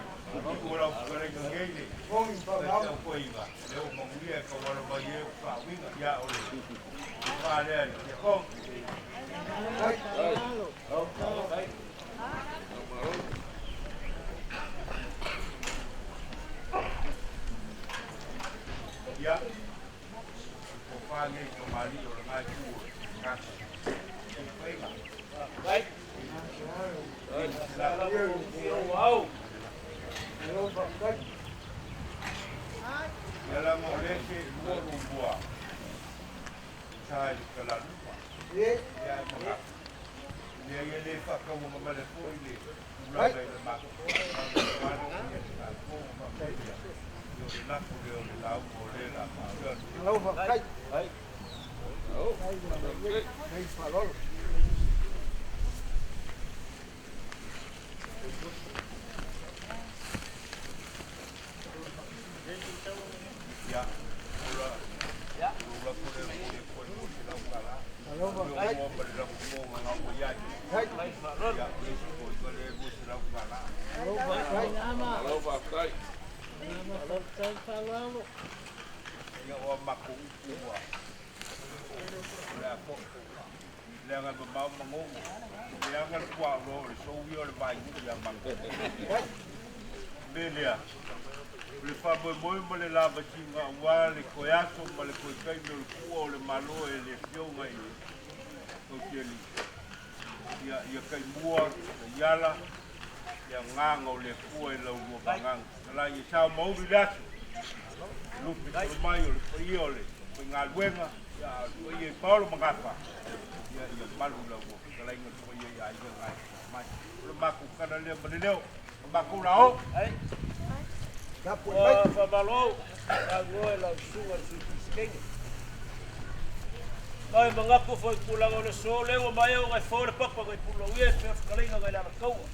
Speaker 1: Mai mangaku foi tulaga o le aso lea ua maea uga e fo le papa ngai pulauia e feafetalaiga ngai le alataua.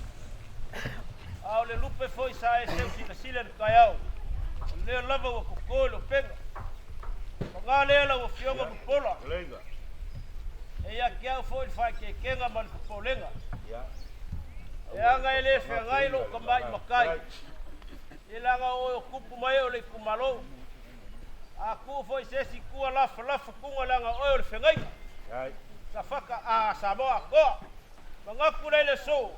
Speaker 1: A o le lupe foi sa e seu silasila i le taeao, o lea lava ua totō i le upega. Paga lea lau Afioga Mupola, e ia te au foi le faaeteetega ma le popolega, leaga e le feagai lou tamai matai, i leaga o oe o tupu ma ee o le itumalo. A tuu foi se isi tua lafalafa tuga leaga o oe o le fegaiga Safata a Samoa atoa. Manatu lea i le aso,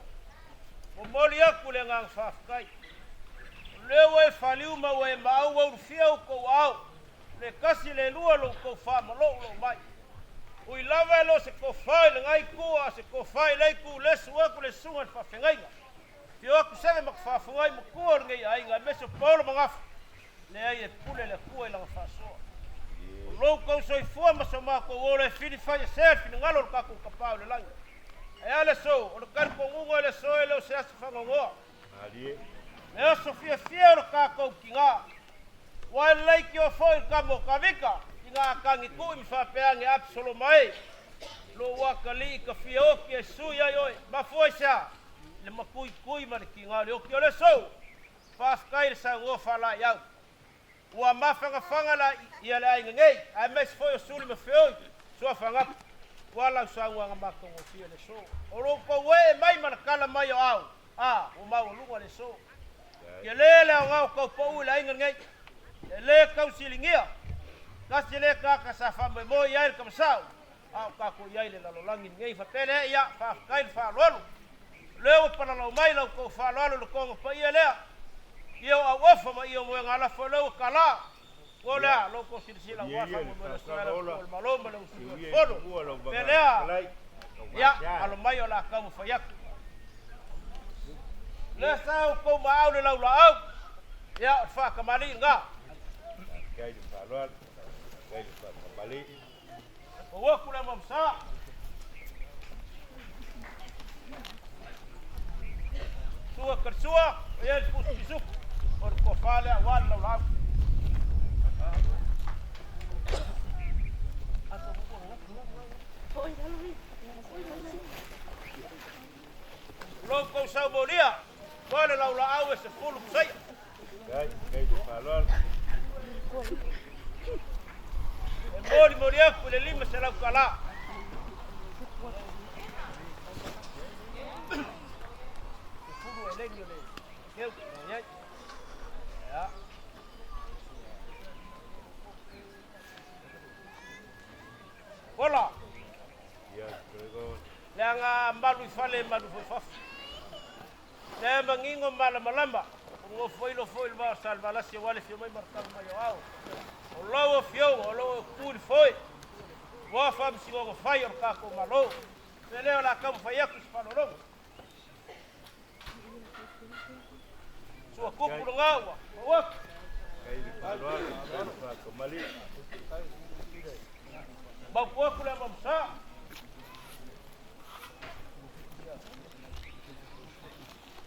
Speaker 1: momoli atu le agaga faafetai. O lea ua e faliu ma ua e maau ua ulufia outou aao, le tasi le lua lo outou faamalou lou mai. Ui lava e le o se tofa i lena itu a o se tofa i lea itu le su atu le susuga i le faafegaiga. Afio atu Seve ma Tafafuga i matua o lenei aiga aemaise o Paolo ma Gafa. Leai e pule le Atua i lana faasoa. O lou tou soifua ma so matou ola e filifai esea le finagalo o le tatou Tapaau i le lagi. Ae a le aso, o le talitonuga i le aso e le o se aso faanoanoa. Le aso fiafia o le tatou tina. Ua e leitioa foi le tama o Tavita i na atagi tui ma faapea ane Apisaloma e, lou atalii ta fia oti e sui ai oe. Mafua i se a? I le matuitui ma le tiga o le oti o le aso. Faafetai le saunoa faalaeiau. Ua mafagafaga la ia le aiga nei, aemaise foi o Suli ma Feoi, Suafa Gapu, ua lau saunoaga matagofie le aso. O lo outou ee mai ma le tala mai o ao, a, ua maualuga le aso. Tele le aoga o tau pau i le aiga nei, e le tau siligia. Tasi lea tagata sa faamoemoe i ai le tamasao, a o tatou i ai i le lalolagi lenei. Faapea lea, ia, faafetai le faaaloalo. O lea ua palalau mai la outou faaaloalo i le toga paia lea, ia o auofa ma ia o moegalafo o lea ua tala. Ua o le a, lo outou silasila aua le faamoemoe o le Susuga i le Atua o le Malo ma le usugafono. Faapea lea, ia, alo mai o le a taumafai atu. O lea sa outou maau le laulaau, ia, o le faatamalii lena. Ua aku le mamsa. Sua ka sua, o ia le pusi pisuku. O le tofa lea aua le laulaau. Lou kou saumolia, ua le laulaau e 10 pusaia. E molimoli atu i le $500 tala. 10 eleni o le keu ai. malu i fale e malu foi i fafo. Lea e manino ma malamalama, o gofoilo foi i le vao o Salevalasi aua le afio mai ma le tala mai o ao. O lau afioga o lo o e tu i le foe ua faamasinoga fai o le tatou Malo. O le mea lea o le a taumafai atu i se faaaloaloga. Sua tupu lena ua pau atu. Mautu atu le Amamsa.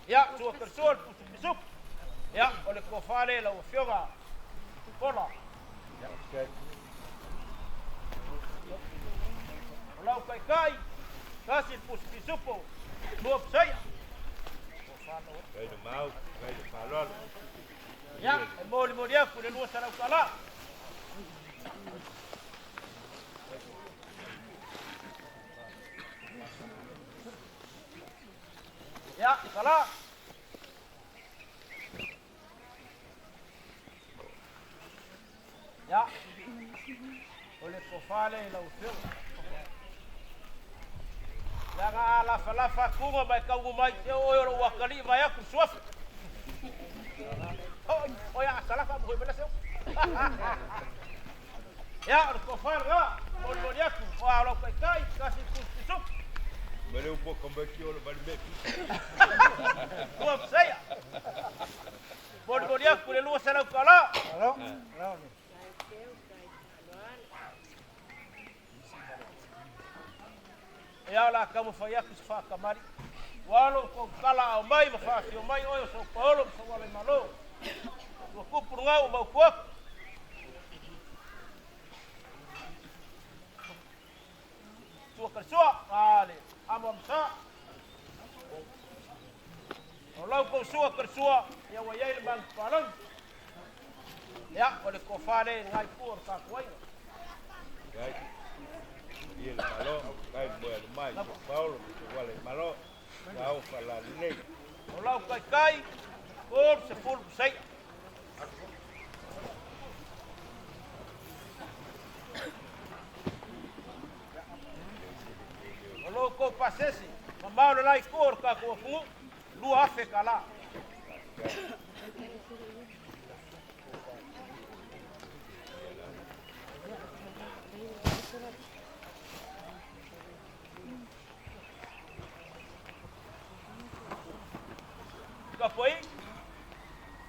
Speaker 1: Ia, sua Kersua le pusu pisupu. Ia, o le tofa lea i lau Afioga Pola. O lau taitai, tasi le pusi pisupo, lua pusaia. Ia, e molimoli atu le $200. Ia, tala. Ia, o le tofa lea i lau Afioga. Leaga a lafalafa atuga ma e taunu mai, e oe o lou atalii vaeatu le suafa. Oi, oi a salafa mo mai lase. Ia, o le tofa lena, molimoli atu, o a lau taitai, tasi pusu.
Speaker 2: Valeu pouco, como é que eu vale bem.
Speaker 1: Tua puseia. Molimoli atu le $200.
Speaker 3: Alo, alo.
Speaker 1: Ia o le a taumafai atu se faakamali. Ua alo tou tala ao mai ma faafio mai oe o sou paolo ma sou alaimalo. Ua tupu le gau mautu atu. Tua kalisua, a le amo amsa. O lau kou sua kalisua, ia ua iai le manupapalagi. Ia, o le tofa lea i le ngai pua o le tatou aiga.
Speaker 2: Ia le malo, kai mo le mai, Paulo, wala malo, au fala lelei.
Speaker 1: O lau taitai, 30 pusaia. O lo kou pasese, mamao le lai kua o le tatou atunuu, $2,000. Kapoai,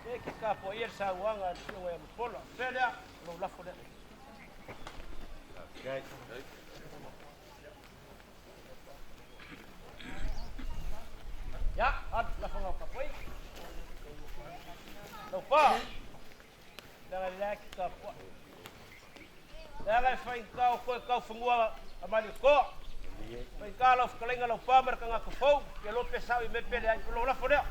Speaker 1: e ke kapoai e le sauaga a le afioga ia Mulipola. Fea lea, o lou lafo lea. Ia, alu, lafoga o kapoai. Lau pa, leaga lea ke kapoai. Leaga e faigata o koe taufanua a Malietoa. Faigata lau fetalaiga lau pa ma le tagata fou, ia loa pe sao i mea pe leai. O lou lafo lea.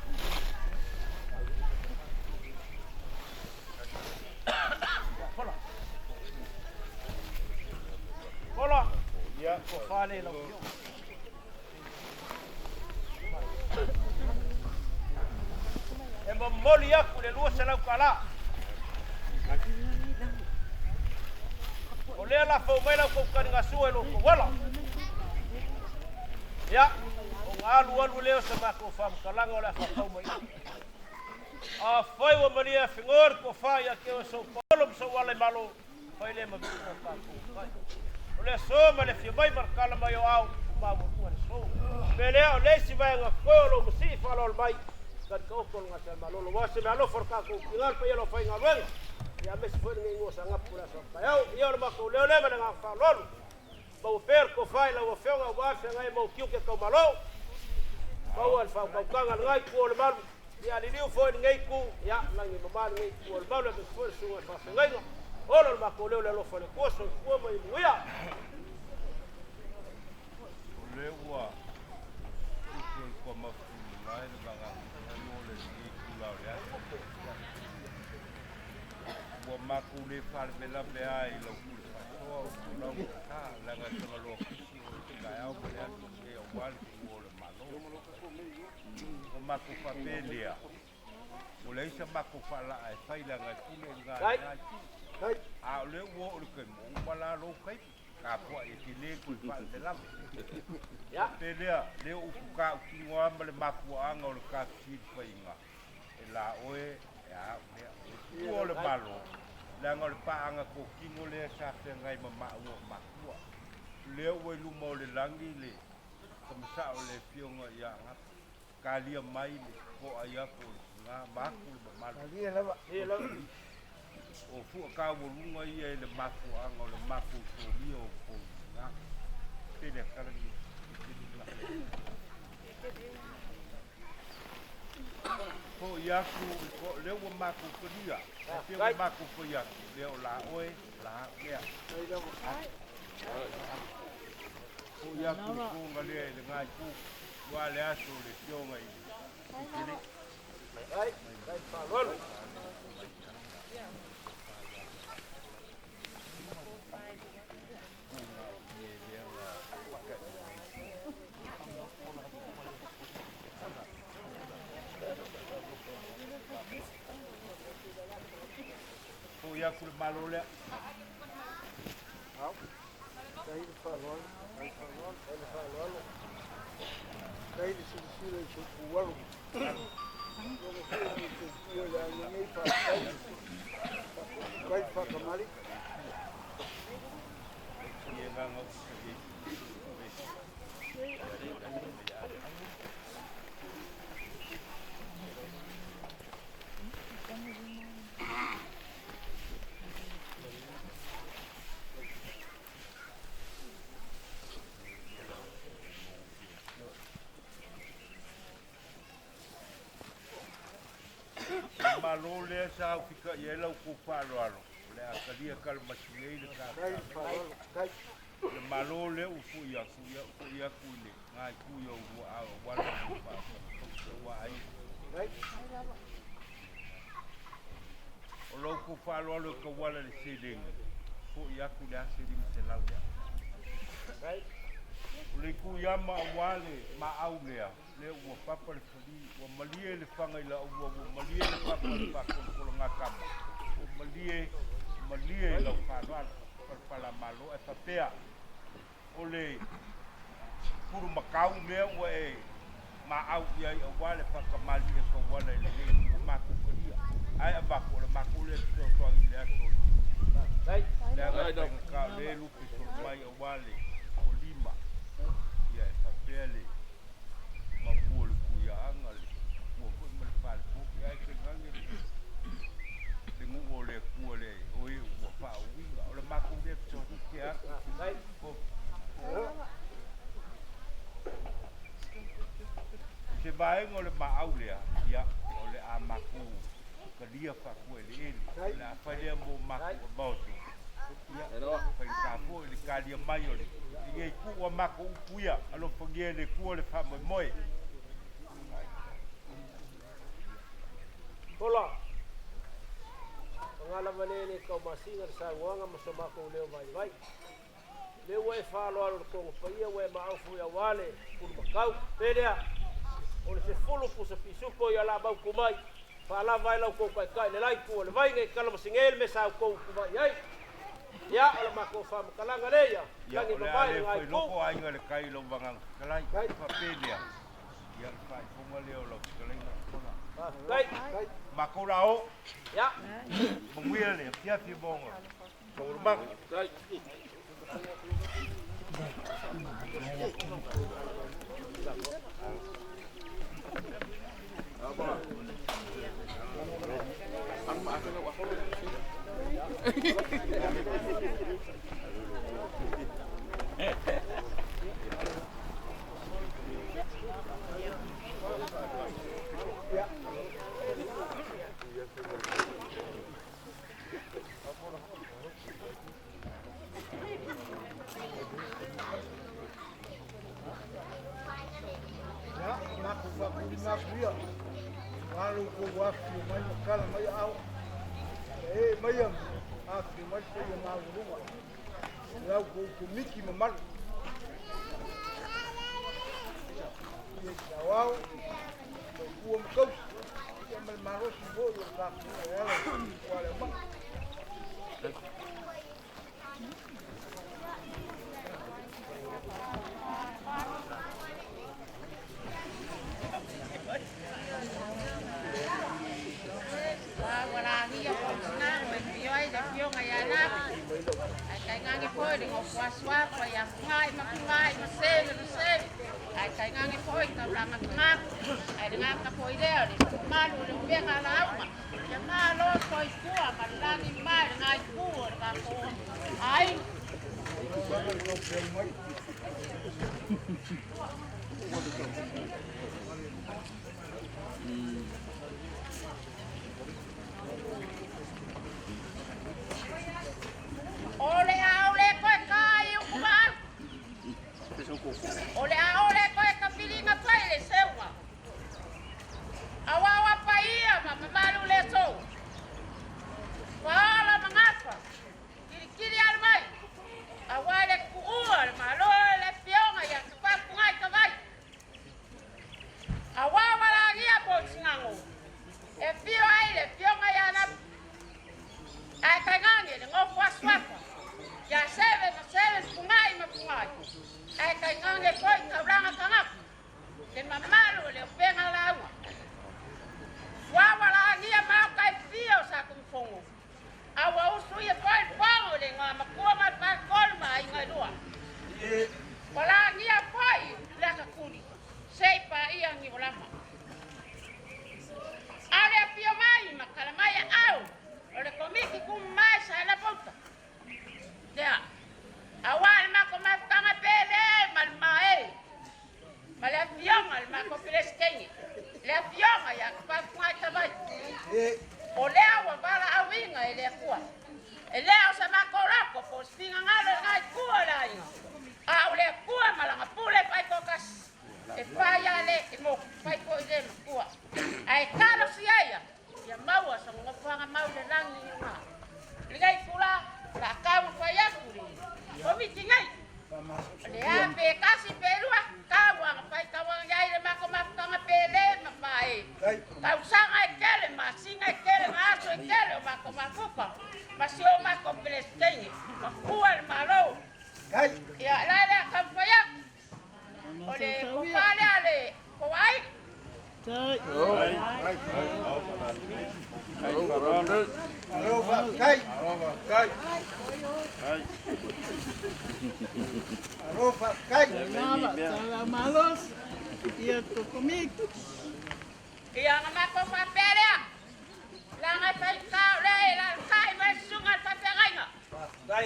Speaker 1: Pola. Pola. Ua fale lau afioga. E momoli atu le $200. O lea la fau mai lau kou taligasua i lou tauala. Ia, o ga alu alu lea o se matou faamatalaga o le a faatau mai ai. Afai ua malie afegoa le tofa ia te oe sou paolo ma sou ala i malo, fai lea ma viiga o tatou tai. O le aso ma le afio mai ma le tala mai o ao, ua maualuga le aso. Mea lea, o le isi vaega totoe o lou masii faaaloalo mai, tali taoto o le Gaseamalolo. Aua se meaalofa o le tatou tiga le paia o le aufaigaluega, ia aemaise foi lenei igoa sagapu o le aso a taeao. Ia o le matou leo lea ma le agaga faaaloalo. Maua pea le tofa i lau Afioga aua le feagai ma ou tiute taumalo. Maua le faautautaga i lena itu o le malu, ia liliu foi i lenei itu, ia lagi mama lenei itu o le malu, aemaise foi le susuga i le faafeagaiga. Ola le matou leo i le alofa o le Atua, soifua ma ia manuia.
Speaker 2: O lea ua usu i kua mafululae le vagafulu o lenei itula o le aso. Ua matou le faalavelave lava i lau pule faasoa o lau ka leaga e Tagaloa kisi o le taeao ma le aso nei aua le tuua o le Malo. Ua matou faapea lea, ua leai sa matou faalaa e fai leaga e pule i le ga i lena itu. A o lea ua oo i le taimi, ua uma la lou taimi.
Speaker 6: Tapua'i e tele toe faalavelave. Pe lea, lea o upu tautino lava ma le mafuaaga o le ta fesilafaiga, e la oe e a au lea. O le tua o le Malo, leaga o le paaga totino lea sa feagai ma maua o matua. O lea ua i luma o le lagi le tama sao o le Afioga ia Agape, talia mai le to'ai atu o le tina vaeatu le mamalu. O fua taualuga ia i le mafuaaga o le matou solia o pou tina. Pele a tala ni. Fo'i atu, lea ua matou talia, e pei ona matou fai atu, lea o la oe, la au lea. Fo'i atu le toga lea i lena itu, aua le aso o le Afioga i le Tele. Fo'i atu le Malo lea.
Speaker 3: Faafetai le faaaloalo, faafetai le faaaloalo. Faafetai le silasila i soifua alo. Logo foi o le soifua i le aiga nei, faafetai. Faafetai le faakamali.
Speaker 6: Le Malo lea sa aufika'i ai la outou faaaloalo, o le a talia kalamasini ai le ta Le Malo lea ua fo'i atu, ia fo'i atu i le na itu i ou lua ao aua le ua ai. O la outou faaaloalo e tauala i le seleni, fo'i atu le $1,500 lea. O le itu iama aua le maau lea, lea ua papa le fali, ua malie le faga i la'ua, ua malie le papa i le faatolotologatama, ua malie, malie i lau faaaloalo palapalamalo ae faapea o le pulumakau lea ua e maau i ai aua le faakamali'i e tauala i lenei ua matou talia ae avatu o le matou lea fesoasoani i le aso leaga e faigata o lea e lupe solo mai aua le lima ia e faapea le mapu o le tuiaaga le ua foi ma le falefofi ae tainane le nuu o le Atua le oe ua faauiga o le matou lea fesoasoani ke atu. Se vaega o le maau lea, ia, o le a matou talia faafuaeleele, o le a fai lea mo matou amaoto. Ia, faigata foi le talia mai o le lenei tuu a matou upu ia, alofagia e le Atua le faamoemoe.
Speaker 1: Hola. Paga lava lea e le taumasina le saunoaga ma so matou leo vaivai. Lea ua e faaaloalo i le toga paia ua e maau foi aua le pulumakau. Pe lea, o le 10 pusa pisupo ia la mautu mai, faalava ai la outou taitai le la itu o le vai nei kalamasige le mea sa outou utuvai ai. Ia, o le matou faamatalaga lea ia,
Speaker 6: Ia,
Speaker 1: lagi
Speaker 6: o le a
Speaker 1: mamae
Speaker 6: le
Speaker 1: lena
Speaker 6: fai
Speaker 1: itu.
Speaker 6: loko aiga i le tai i lau vagaga fetalai. Faapea lea, ia le faaifoga lea o lau fetalaiga.
Speaker 1: Faafetai.
Speaker 6: Matou la o.
Speaker 1: Ia.
Speaker 6: Manuia le afiafi mo taualumaga.
Speaker 3: Ia, matou faakulima atu ia. Ua lo outou afifio mai ma tala mai aao. E ee mai ma afifio mai le paia maualuga i la outou Komiti mamalu. Ia saoao, tautua ma tausi, ia ma le malosi foi o le tatou e ala i le aumaga.
Speaker 7: foi le gofoasuafa ia fuga'i ma fuga'i ma seve ma seve ae taigage fo'i taulaga tagaku ae le gata fo'i lea o le mamalu o le upega lauga ia malo soifua ma le lagi mai le gaitū o le tatou aiga. O le aole koe ka i uku maalu. O le aole koe ka filiga fai le seuga. Auau paia ma mamalu le aso. Paola magafa. Kilikili alu mai. Auā le kuua le malo le fioga ia tapafugai tavai. Auā walagia po tingango. E fio ai le fioga ia na. Ae kaigange le ngofo asuafa. Ia seve ma seve fungai ma fungai. Ae kaigange foi taulaga tagaku. Le mamalu o le upega lauga. Fuawa lagia mau kai fio sa kumifongo. Aua usu ia foi pongo le ngā makua ma pakol ma inga lua. Walagia foi le akakuli. Sei pa ia ngi olama. Ale afio mai ma kalamai au. O le komiti kumai sa la pauta. Lea. Awa le mako mafutanga pele ma le mae. Ma le afioga le mako pelesitene. Le afioga ia kapafunga tavai. O lea ua vala auiga e le Akua. E lea o sa mako lako po sifiga galo le gaikua le aiga. A o le Akua ma laga pule faitokasi. E fai a le e mo fai ko i le makua. Ae talosia ia, ia maua sa gofoaga mau le lagi i luga. Lenei fula, la kau fai aku le komiti nei. Le a pe kasi pe lua, kau anga fai kau anga iai le mako mafutanga pe le ma pae. Tausaga e kele, masina e kele, ma aso e kele o mako mafuka. Ma si o mako pelestenge, ma kua le malo. Ia la le kau fai aku. O le kopale a le koai.
Speaker 3: Alofa kai. Kai. Alofa kai.
Speaker 8: Lava, salamalos, ia tokomik.
Speaker 7: Ia nga mako whapelea. Langa fai kau le la kai mai sunga le whaperainga.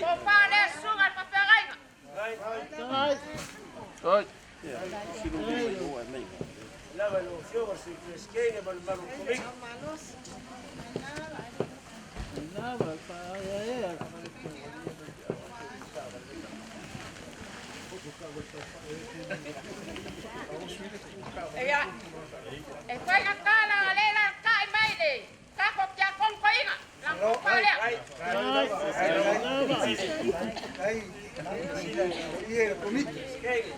Speaker 7: Ko whale sunga le whaperainga.
Speaker 8: Tai.
Speaker 4: Tai.
Speaker 1: Lava lo fioga sui fleskenge ma le malu komiki.
Speaker 8: Lava, pa ia.
Speaker 7: Ia. E whai nga kala nga le la kai mai le. Kako kia kongko inga. La ko whalea.
Speaker 8: Tai. Lava.
Speaker 3: Kai. Ie le komiti.
Speaker 1: Skenge.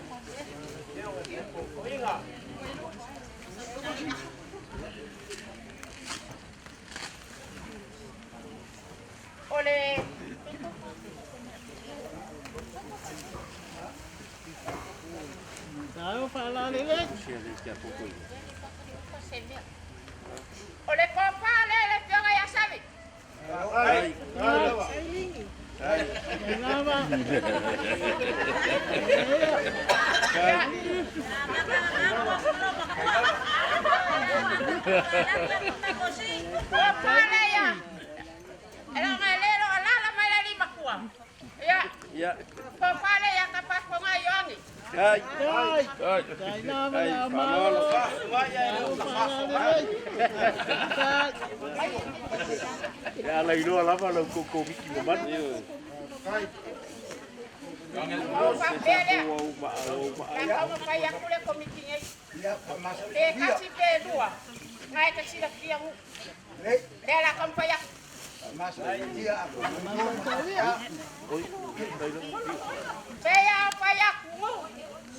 Speaker 1: Fioga inga.
Speaker 7: O le
Speaker 8: Tau whalalele.
Speaker 7: O le kopale le fioga ia savi.
Speaker 3: Ai.
Speaker 8: Lava.
Speaker 7: Kopale ia. E la ngai lelo alala mai le lima kua. Ia.
Speaker 4: Ia.
Speaker 7: Kopale ia ka pakonga ioangi.
Speaker 4: Tai.
Speaker 8: Tai.
Speaker 4: Tai.
Speaker 8: Tai lava la malo. Tau whalalele. Tai.
Speaker 6: Ia ala iloa lava lau koukou miki mamalu.
Speaker 7: O whapelea.
Speaker 6: Ua uma au ma
Speaker 7: La kauma fai aku le komiti nei.
Speaker 3: Ia pamasa.
Speaker 7: Pe kasi pe lua. Ngai ka sila fia ngu.
Speaker 3: Le.
Speaker 7: Lea la kauma fai aku.
Speaker 3: Pamasa. Ia aku.
Speaker 7: Pe ia fai aku ngu.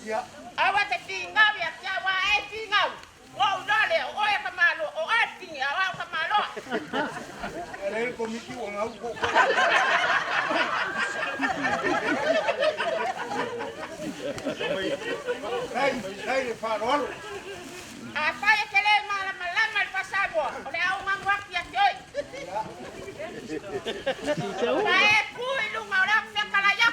Speaker 3: Ia.
Speaker 7: Awa te pingau ia kia wa e pingau. O lole o e ka malo o e pingi awa ka malo.
Speaker 3: Le komiti o ngau ko. Kai, kai le wharoalo.
Speaker 7: A fai e ke le mala malama le pasamoa. O le au mangu aku ia te oi. Pa e ku i lunga o le aku mea kala ia.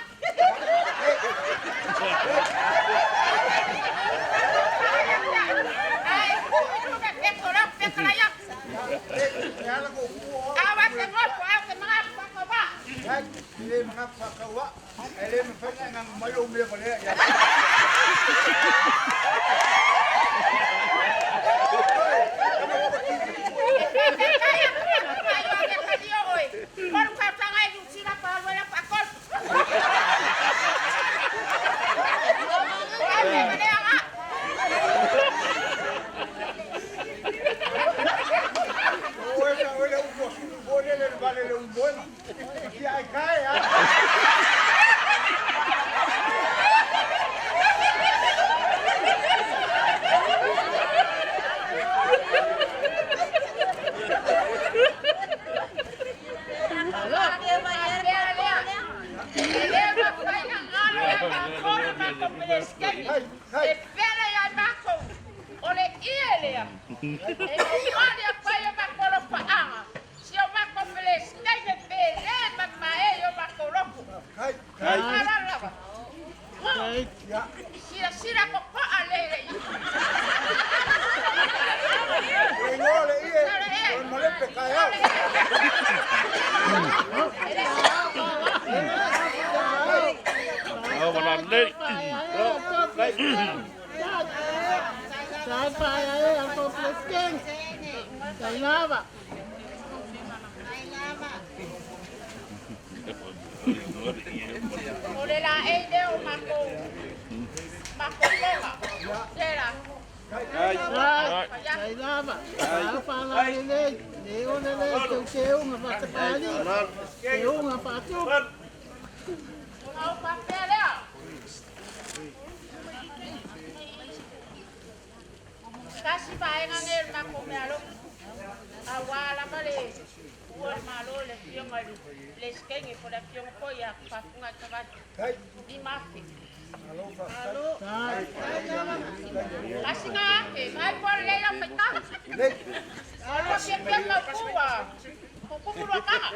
Speaker 3: agaga mai lou mea valea ia. O oe sa oe le upu a sulu foi lele le vale le umoega. Fia ai kae a.
Speaker 7: E pele ia matou o le ie lea e momoli atu ai o matou alofaaga si o matou Peresetene pele ma maei o matou lotu. Faaaloalo lava. Silasila totoa le le ie.
Speaker 3: O le igoa o le ie, o le malepe taeao.
Speaker 7: O le laei lea o matou matou toga. Tela. Ona ou faapea lea, tasi vaega nei o le matou mealofa, aua lava le ua o le Malo i le Afioga i le Peresetene po o le Afioga foi ia Faafuna Tavai, 5,000. Tasi na afe, mai po o lelei lau faitau. Ua fiafia le mautu ua tutumu lua taga.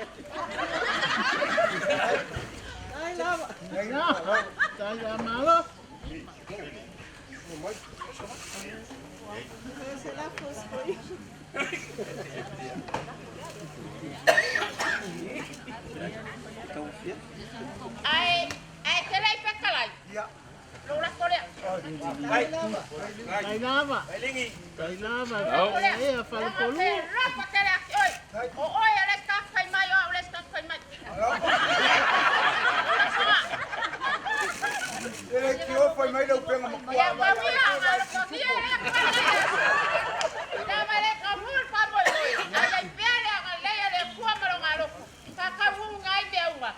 Speaker 7: Ae, ae te le i fetalai, lou lako lea. Lako lea. Leaga pe rapa tele ake oe. O oe a le isi tagata fai mai, o au le isi tagata fai mai.
Speaker 3: E le tio fai mai le upega makua
Speaker 7: Ia
Speaker 3: mai.
Speaker 7: mauia, alofagia lea fale. Na ma le kamu le faamoemoe. Ae i pea le agalelei a le Atua ma lona alofa. Faataunuuga ai mea uma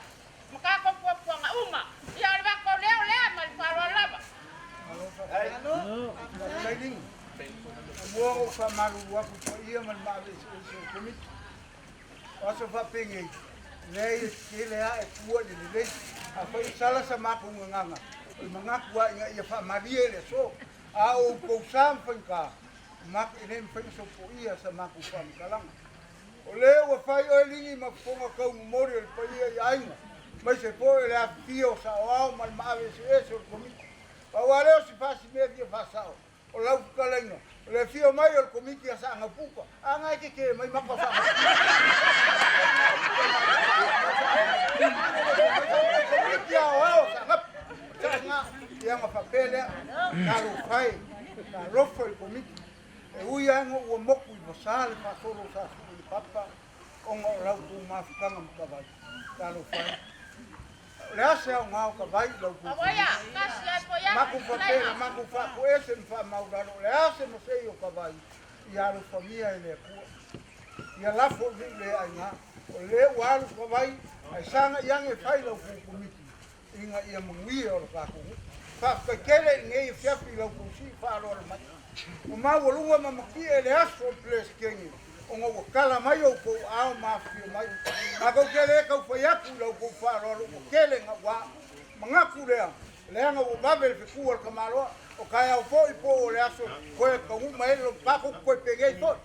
Speaker 7: ma tatou fuafuaga uma. Ia o le matou leo lea ma le faaaloalo lava.
Speaker 3: Faafetai. Ua ou faamalulu atu i paia ma le maaveeseese o le Komiti. O aso faapenei, leai e tetele lava e tua i le lelei. Afai e sala sa matou gagana, o le manatu lava ina ia faamalie le aso. A o outou sa ma faigata, e le mafai ona sopoia sa matou faamatalaga. O lea ua fai oe ligi ma fofoga taumomoli o le paia i aiga, aemaise foi o le afifio o saoao ma le maaveeseese o le Komiti. Pau lava lea o si faasimea fia faasao, o lau fetalaiga, o le afio mai o le Komiti a Saanapuka, a na e tetē mai maka o Saanapuka. Komiti Aoao o Saanapu, Saana, ia ona faapea lea, talofa e, talofa i le Komiti. E ui lava ina ua motu i vasa le faasolo sa sui i le papa ona o lau tou mafutaga ma Tavai, talofa e. O le a se aoga o Tavai i lau tou Komiti? Matou faapea na matou faapoese ma faamaulalo, o le a se masei o Tavai ia alofagia e le Atua. Ia lafo i le aiga, o lea ua alu Tavai, ae sagai ane e fai lau tou Komiti ina ia manuia o le tatou nuu. Faafetai tele i lenei afiafi i lau tou sii faaaloalo mai. Ua maualuga ma matie le aso o le Peresetene ona ua tala mai outou aao ma afifio mai. Matou te le tau fai atu i la outou faaaloalo ua tele gauā. Manatu lea, leaga ua vave le fetu a le tamaloa, o taeao foi po o le aso toe taunuu mai ai le tatou toe penei foi.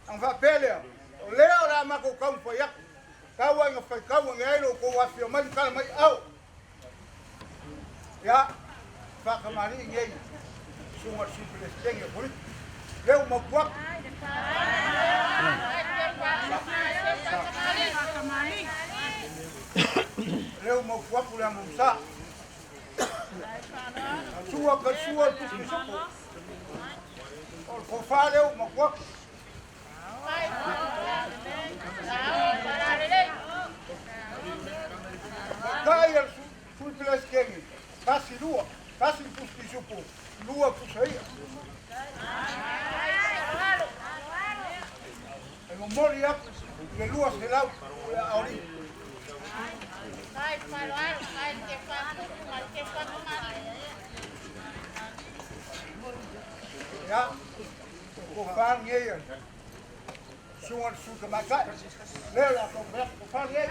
Speaker 3: Ona faapea lea, o lea o le a matou taumafai atu. Tau ai na faitau ane ai lo outou afifio mai ma tala mai ao. Ia, faatamalii nei susuga i le Sui Peresetene o Komiti. Lea ua mautu atu. Lea ua mautu atu le amo sa. Sua ka sua le pusi pisupo. O le kofa lea ua mapu atu. Taitai a le sui Peresetene, tasi lua, tasi le pusi pisupo, lua pusa ia. E momoli atu i le 200 o le aolima. Ia, o kofa lenei a le susuga i le sui tamaitai. Lea o le a taumafai atu, kofa lenei.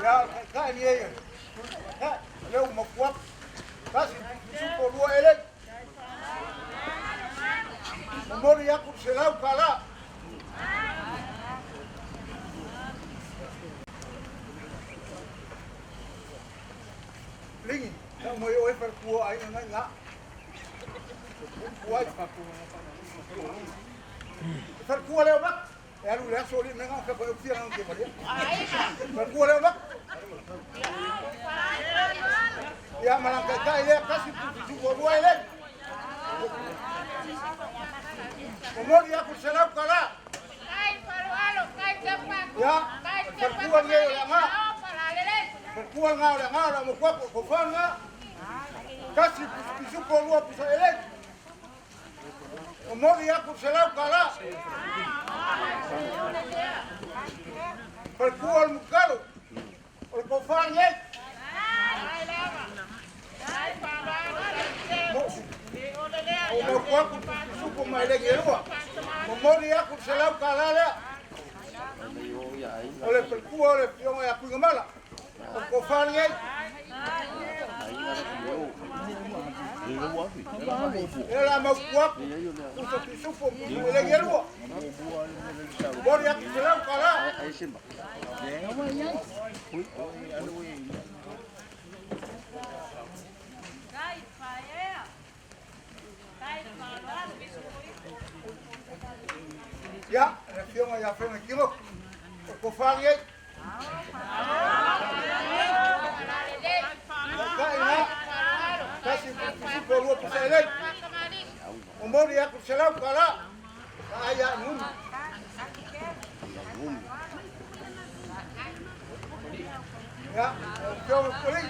Speaker 3: Ia, o le taitai lenei a le sui tamaitai. Lea ua mapu atu, tasi le pisupo, lua eleni. Momoli atu le $100. Ligi, tau mai oe faletua o aiga na i ina. Upu ai. E faletua lea o Mako. E alu i le aso o alii mea na o fia na te valia. Faletua lea o Mako. Ia ma lana taitai lea tasi pusi supo lua eleni. Momoli atu le $100. Ia, faletua lenei o le aga. Faletua lena o le aga o le amokuaku o kofa lena. Tasi pusi pisupo lua pusa eleni. Momoli atu le $100. Faletua o le Mutalo. O le kofa lenei. O maukuaku pisupo ma eleni e lua. Momoli atu le $100 lea. O le faletua o le afioga ia Tuigamala. O le kofa lenei. Lea la maukuaku pusa pisupo ma eleni e lua. Momoli atu le $100. Ia, le afioga ia Fena Timoku. O le kofa lenei. Taitai na. Tasi pisupo lua pusa eleni. Momoli atu le $100. Taai a numi. Ia, lau afioga Poli.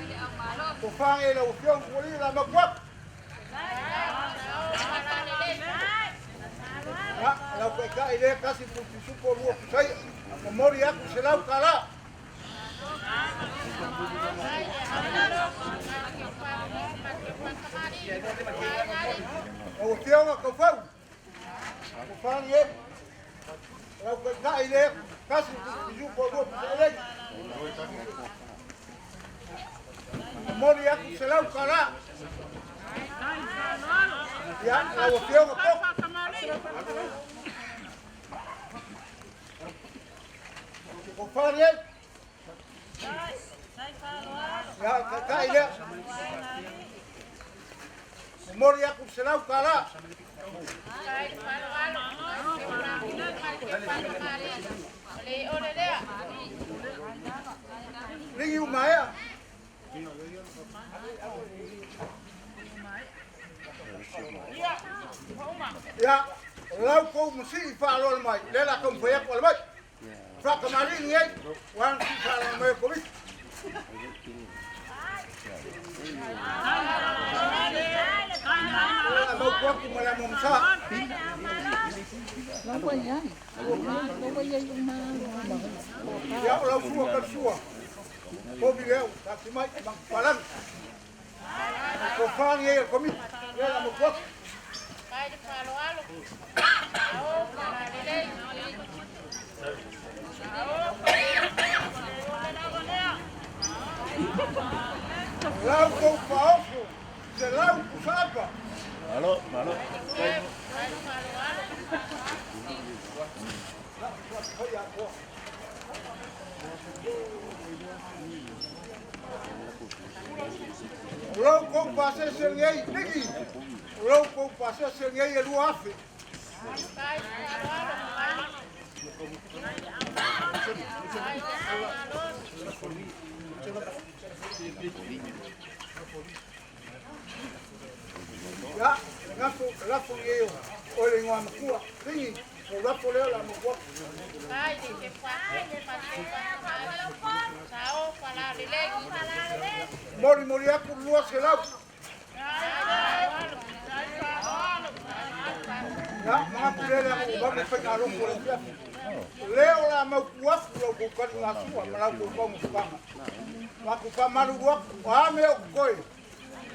Speaker 3: Kofa lenei lau afioga Poli la mapu atu. Ia, lau taitai lea tasi pisupo lua pusa ia. Momoli atu le $100. Lau afioga Taufau. Kofa lenei. Lau taitai lea tasi pisupo lua pusa eleni. Momoli atu le $100. Ia, lau afioga Poko. Kofa lenei. Ia, o le taitai lea. Momoli atu le $100. Ligi umaea. Ia, o lau kou masii faaloalo mai, lea la taumafai atu ala mai. Faakamalii lenei, ua na sii faaloalo mai o Komiti. O le a mautu atu ma le amomasa. Ia, o lau sua kalasua. Kovi lea, tasi mai, palagi. O kofa lenei o le Komiti, lea la mautu atu. Lau kou faaoso, 100 pusa apa.
Speaker 4: Malo, malo.
Speaker 3: O lau kou pasese lenei, Ligi. O lau kou pasese lenei e 2,000. Ia, lafo, lafo i o le ingoa makua. Tingi, o lafo lea la makua. Mori mori aku 200. Ia, mga pulele a mo ba mo whainga loko le fiafi. Leo la mau kuafu lau kukari ngā sua, ma lau kukau mufukanga. Maku pa maru ruaku, o a mea o kukoe.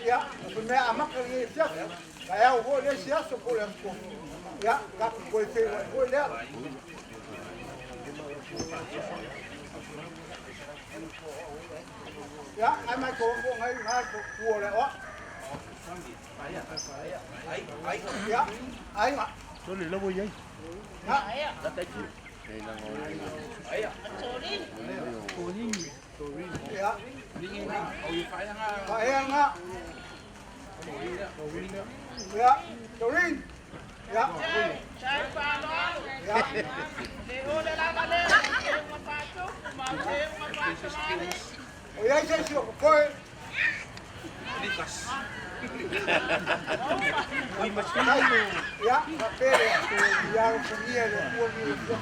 Speaker 3: Ia, o pe mea amaka li e fiafi. Ka eo hoi le si aso po le aso. Ia, ka kukoe te wai hoi lea. Ia, ai mai ko ko ngai ngai ko kuo le oa. Ia, ai ma.
Speaker 6: Tole lavo iai.
Speaker 3: Ia. Ia. Paea ngā. Ia, Torin. Ia. Ia. O iai se si o koe. Ia, papele, ia ro kongia le kua ni le kua.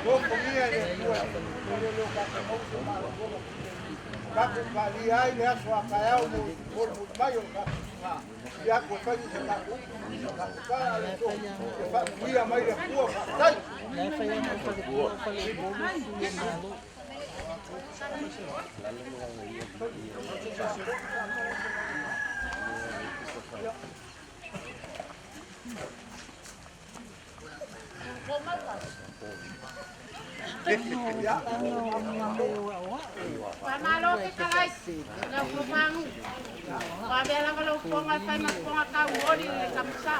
Speaker 3: O kongia le kua, o le leo ka te mau se malo kona. Kaku ka li ai le aso a ka eau mo mo mo mai o ka ngā. Ia ko whai se ka uku, ka ka le tō, e wha muia mai le kua wha tai.
Speaker 7: Whamalo ke kalai, lau kumangu. Whamea lava lau ponga whai ma ponga tau ori le kamsa.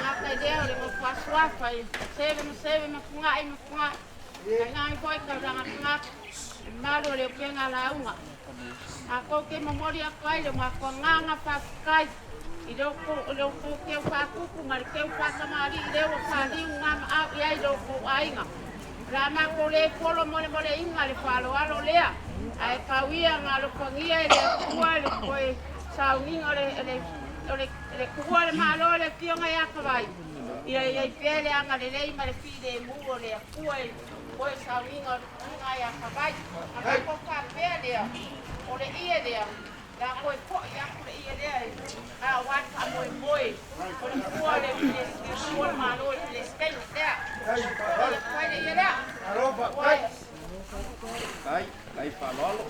Speaker 7: Ngā kai leo le mo pasua whai. Seve ma seve ma punga i ma punga. Kai ngai koi ka ranga punga. Malo le upenga launga. A kou ke momori a kai le ma ko nganga whawhikai. I leo ko keu whakuku ma le keu whakamari i leo whaliu ngā maau i ai leo ko ainga. La mako le polo mole mole inga le whalo alo lea. Ae kawia ngā lokongia e le kua le koe sauninga le kua le malo le kionga ia kawai. Ia ia i pele anga le lei ma le fide e mua le kua e koe sauninga o le kunga ia kawai. A mako whapea lea, o le ia lea. La koe po ia aku le ia lea e a watu a moe moe. O le kua le kua le malo le skei lea. O le koe le ia lea.
Speaker 3: Alofa, kai.
Speaker 4: Kai, kai whalolo.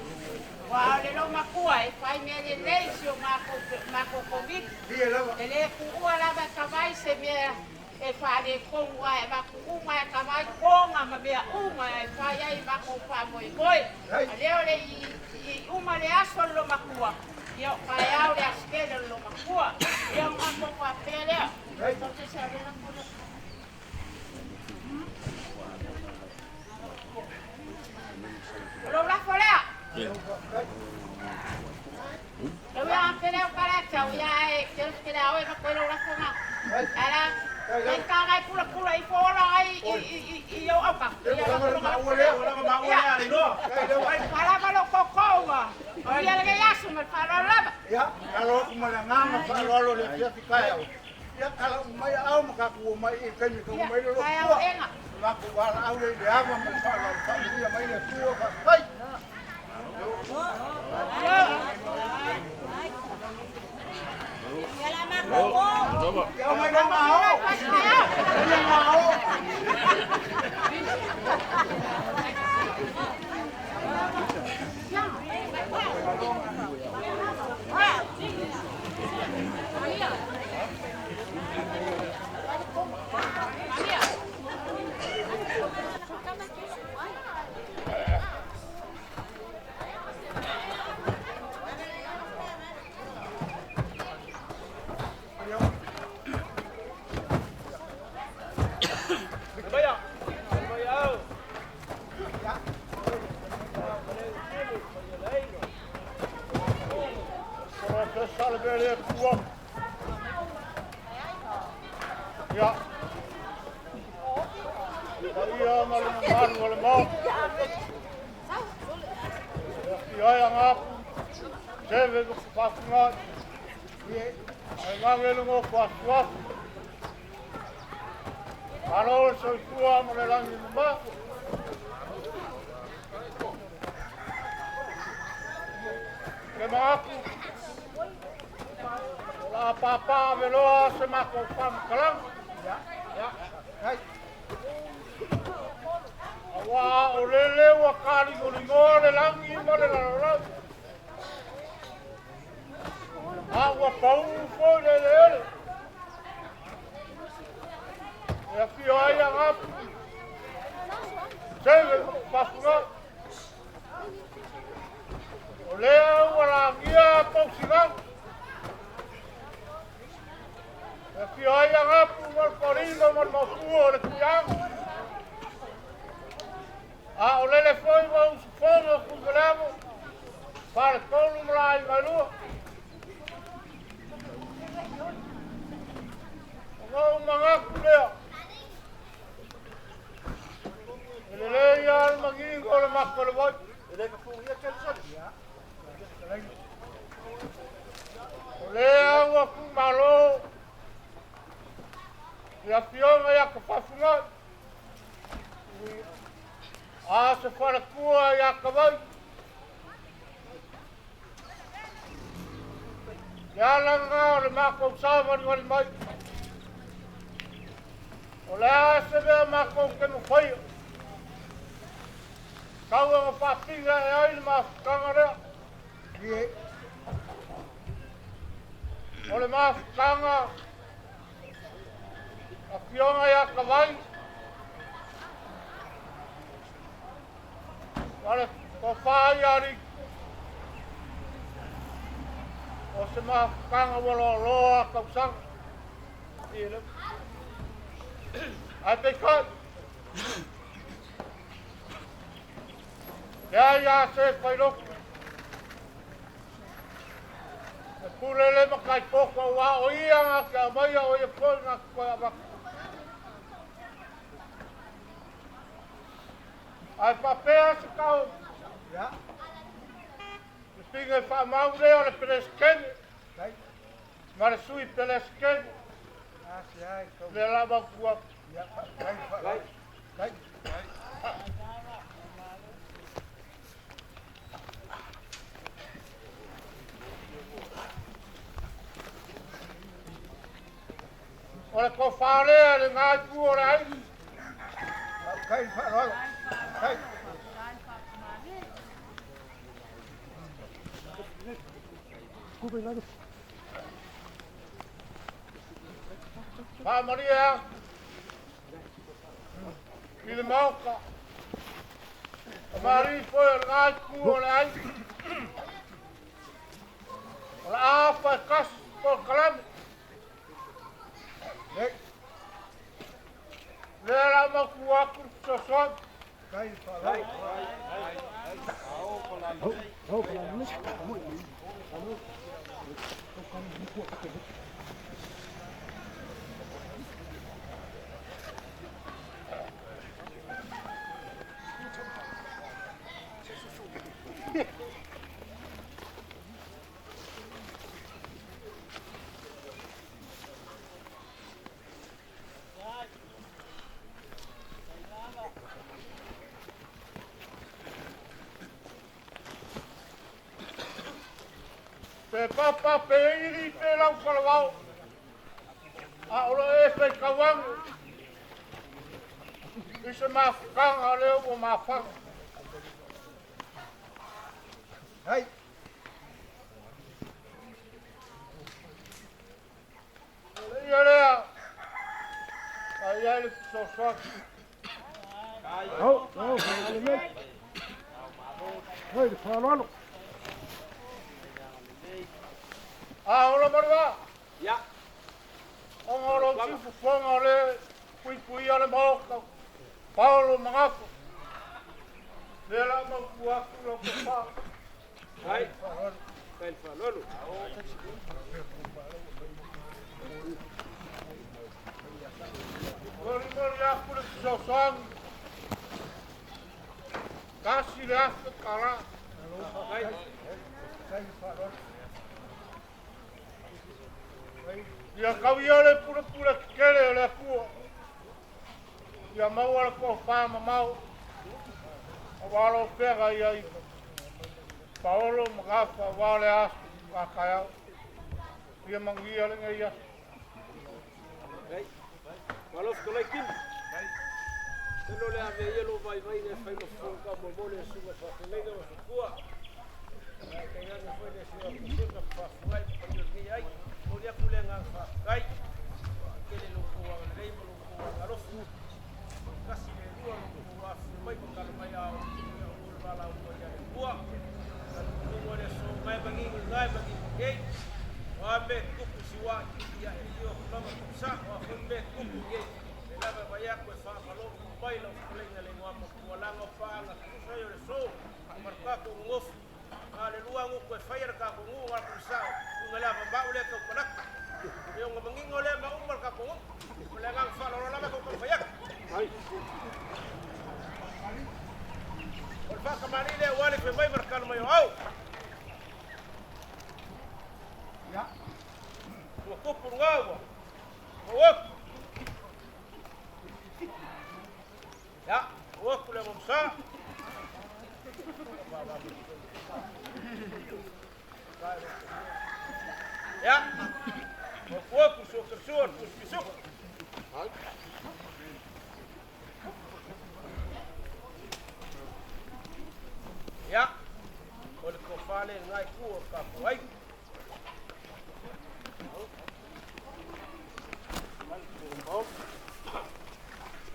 Speaker 7: Wa o le lo makua e whai mea le lei si o mako COVID. E le kuua lava e kawai se mea e whale kongu ai e mako unga e kawai konga ma mea unga e whai ai mako wha moe moe. A leo le i uma le aso lo makua. Ia o kai au le askele lo makua. Ia o mako wha pea lea. Tote se arena kura. Lo lafo lea. Lo ia pele o karacha o ia e ke ke la o no ko lo lafo nga. Ara kai ka ngai pula pula i fora ai i o auka. Ia la ko
Speaker 3: ma o le
Speaker 2: ma o le no.
Speaker 7: Para ba lo kokoa. O ia le yasu ma para lava.
Speaker 3: Ia, alo ku ma nganga pa lo le fia kai au. Ia kala mai au ma ka ku mai i kai mi ku mai lo
Speaker 7: kua.
Speaker 3: Ma ku wala au le le ava ma pa lo pa ia mai le tua ka kai. Ia mai le mao. Ia mao. Ia.
Speaker 5: Paia ma le mamalu o le Maota. E afio ai Agapu, Seve ma Fafagai. Ae vave le gofo asuafu. Malo le soifua ma le lagi mama. Le magapu, o la pāpā aveloa se matou faamatalaga. Auā o lele ua kaligoligoa le lagi ma le lalolagi. A ua paū foi le eleele. E afio ai Agapu, Seve ma Fafagai. O lea ua lagia pousigaga. E afio ai Agapu ma le Kolino ma le Maopua o le Tuiaga. A o lele foi ua usufono Tuimaleava, Faletolu ma Laaiga e lua. Ona ou manatu lea, e lelei lava le manino o le mata o le vai. O lea ua tuumalo le afioga ia Tafafugai, a se faletua ia Tavai. Le ala lena o le matou savalivali mai. O le a se mea matou te mafaia, tau ina faapine ae ai le mafutaga lea. O le mafutaga afioga ia Tavai, ma le tofa ia Alii, o se mafutaga ua loaloa tausaga. Ae peitai, leai lava se failotu. E pule le matai poto aua o ia na te aumaia, o ia foi na te toe avatu. Ae faapea se tau, le pine faamau lea o le Peresetene ma le Sui Peresetene, lea la mautu atu. O le tofa lea i lena itu o le aiga. Faamalie atu i le Maota, tamalii foi o lena itu o le aiga. O le a faitasi polokalame. Lea la mautu atu le fesoasoani. Pe papa, pe ili, pe lau falavao, a o lo e faitauaga i se mafutaga lea ua mafaga. O le ia lea, a i ai le fesoasoani. A ola ma le vaa. Ona o lou siufofoga o le puipuia le Maota, Paolo Magafa. Lea la mautu atu lau tofa. Molimoli atu le fesoasoani. 1,000 tala. Ia kau ia le pule kele o le Atua. Ia maua le tofa mamao. Aua lou feagai ai Paolo ma Gafa aua le aso a taeao. Ia manuia lenei aso.
Speaker 1: Malo fetalai Kini. Telo le ave ia lo vaivaiga e fai ma fofoga taumolimoli e susuga i faafeagaiga ma faletua. Ae tainane foi le susuga Kosema faafofoga ma paia o lenei aiga. Momoli atu le agaga faafetai e tele lo outou agalelei ma lo outou agalofa. O le tasi le lua lo outou afifio mai ma tala mai a o ia outou le valaauina ia le Atua. Talitonuga o le aso gae manino gae manino nei. O a mea e tutupu i si ua ia e afio atu lava Tupusa, o a foi mea e tutupu i nei. Le lava e vai atu e faamalo mai lau fetalaiga le igoa matua laga o paaga tutusa ia o le aso ma le tatou nonofo. Na o le lua gutu e faia le tatou nuu na o le tulisao uiga le avamau lea tau manatu. E ona manino lea ma uma le tatou nuu. O le agaga faaaloalo lava tau taumafai atu. O le faatamalii lea ua le fai mai ma le tala mai o au. Ua tupu luga ua ou Ya, ua ku le mamsa. Ya, ua ku su kersuan ku pisuk. Ya, o le tofa le ngai ku o ka ku ai.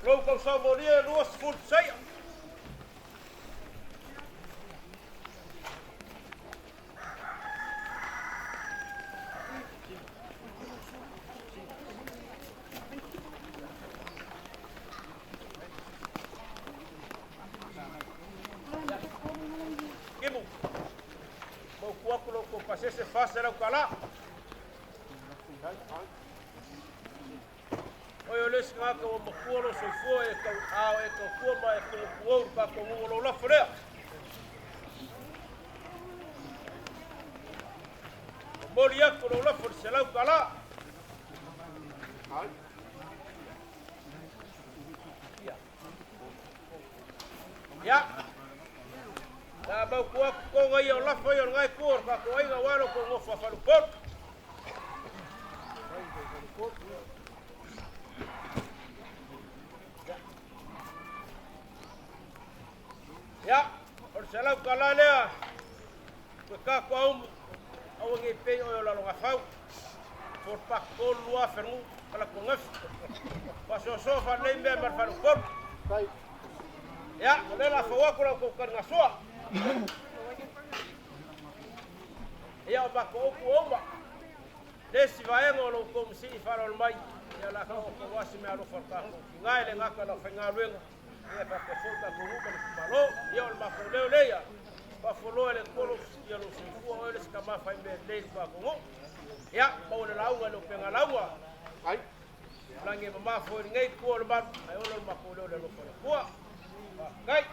Speaker 1: Lou tausaga molia e 20 seia. Kimu. Mau ku aku lou kou pasese 400 tala. Oi o le isi tagata ua matua lou soifua e tau ao e tautua ma e pugupuou le tatou nuu o lou lafo lea. Momoli atu lou lafo i le 100 tala. Ia. La mau ku aku konga ia o lafo ia o le ngai ku o le tatou aiga aua lo kou nofo a faleupolu. Ia, o le 100 tala lea, ua tatou aumu, aua nei pei oe o lalogafau. Forpak tolu lua fergu, kala kongafi. Faasoasoa faalelei mea ma le faleupolu. Ia, o lea la fau atu lau kou taligasua. Ia o matou upu ua uma. Le isi vaega o lo outou masii faaaloalo mai, ia la ka o kou asi mea alofa o le tatou tiga e le gata lau faigaluega. Ia faapea foi tatou nuu ma le itumalo. Ia o le matou leo lea. Faafoloa e le Atua ia lou soifua oe le isi tama fai mea lelei i le tatou nuu. Ia, maua le lauga i le upega lauga. Lagi e mamafo i lenei tua o le malu, ae ola le matou leo i le alofa o le Atua. Faafetai.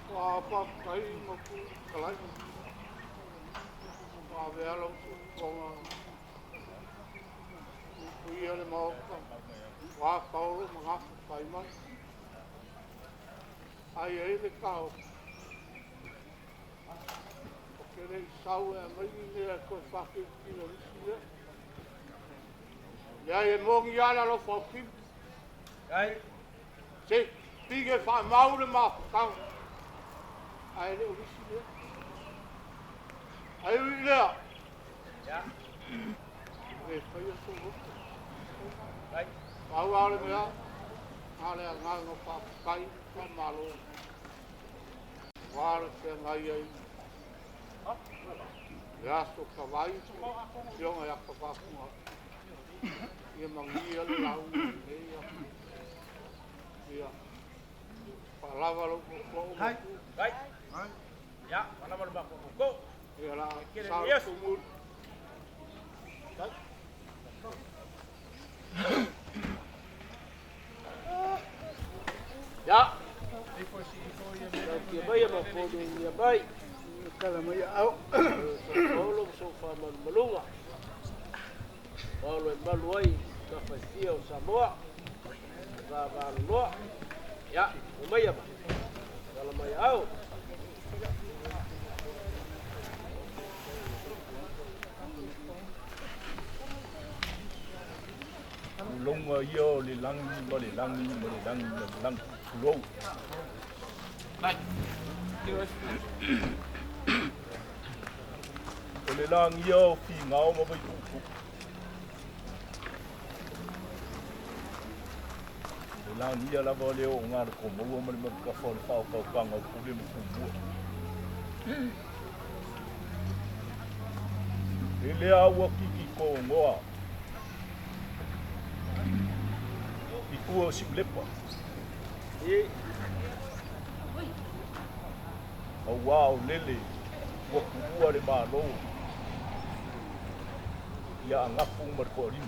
Speaker 5: Ua faafetai ma ku fetalai. Ua avea lau tuutuuga puipuia le Maota. Ua Paolo ma gafa fai mai. Ai ai le taofi. O ke le i sau e aumai ni mea e toe faatilotilo i isi mea. Leai e moni lava le alofa o Kini.
Speaker 1: Ai.
Speaker 5: Se pige faamau le mafutaga. Ae le o lisi lea. Ai ui lea.
Speaker 1: Ia.
Speaker 5: E le faia sou loto.
Speaker 1: Ai.
Speaker 5: Pau lava o le mea, na o le agaga faafetai ma faamalo. Aua le feagai ai le aso Savai ma le Afioga ia Tavafuga. Ia manuia le lauga i lenei aso. Ia faalava lou tootoo ma
Speaker 1: Ai. Ia, faalava le matou tootoo.
Speaker 5: Ia la
Speaker 1: E kele
Speaker 5: sa
Speaker 1: le Iesu.
Speaker 5: tumuli.
Speaker 1: Ia. faafofoga mai.
Speaker 3: Tala mai au.
Speaker 1: Olo so fa malumaluga. Olo e malu ai ka faifia o Samoa. Va va loa. Ya, o mai ama. Tala mai au.
Speaker 6: Longa ia o le lagi ma le lagi ma le lagi ma le lagi tulou. O le lagi ia o figao ma vaituutuu. Le lagi ia lava lea o oga le komaua ma le malukafa o le faaokaokaga o pule ma tumua. E lea ua kikikogoa i tua o Siulepa. Auā o lele ua kuua le Malo ia agafu ma le toalima.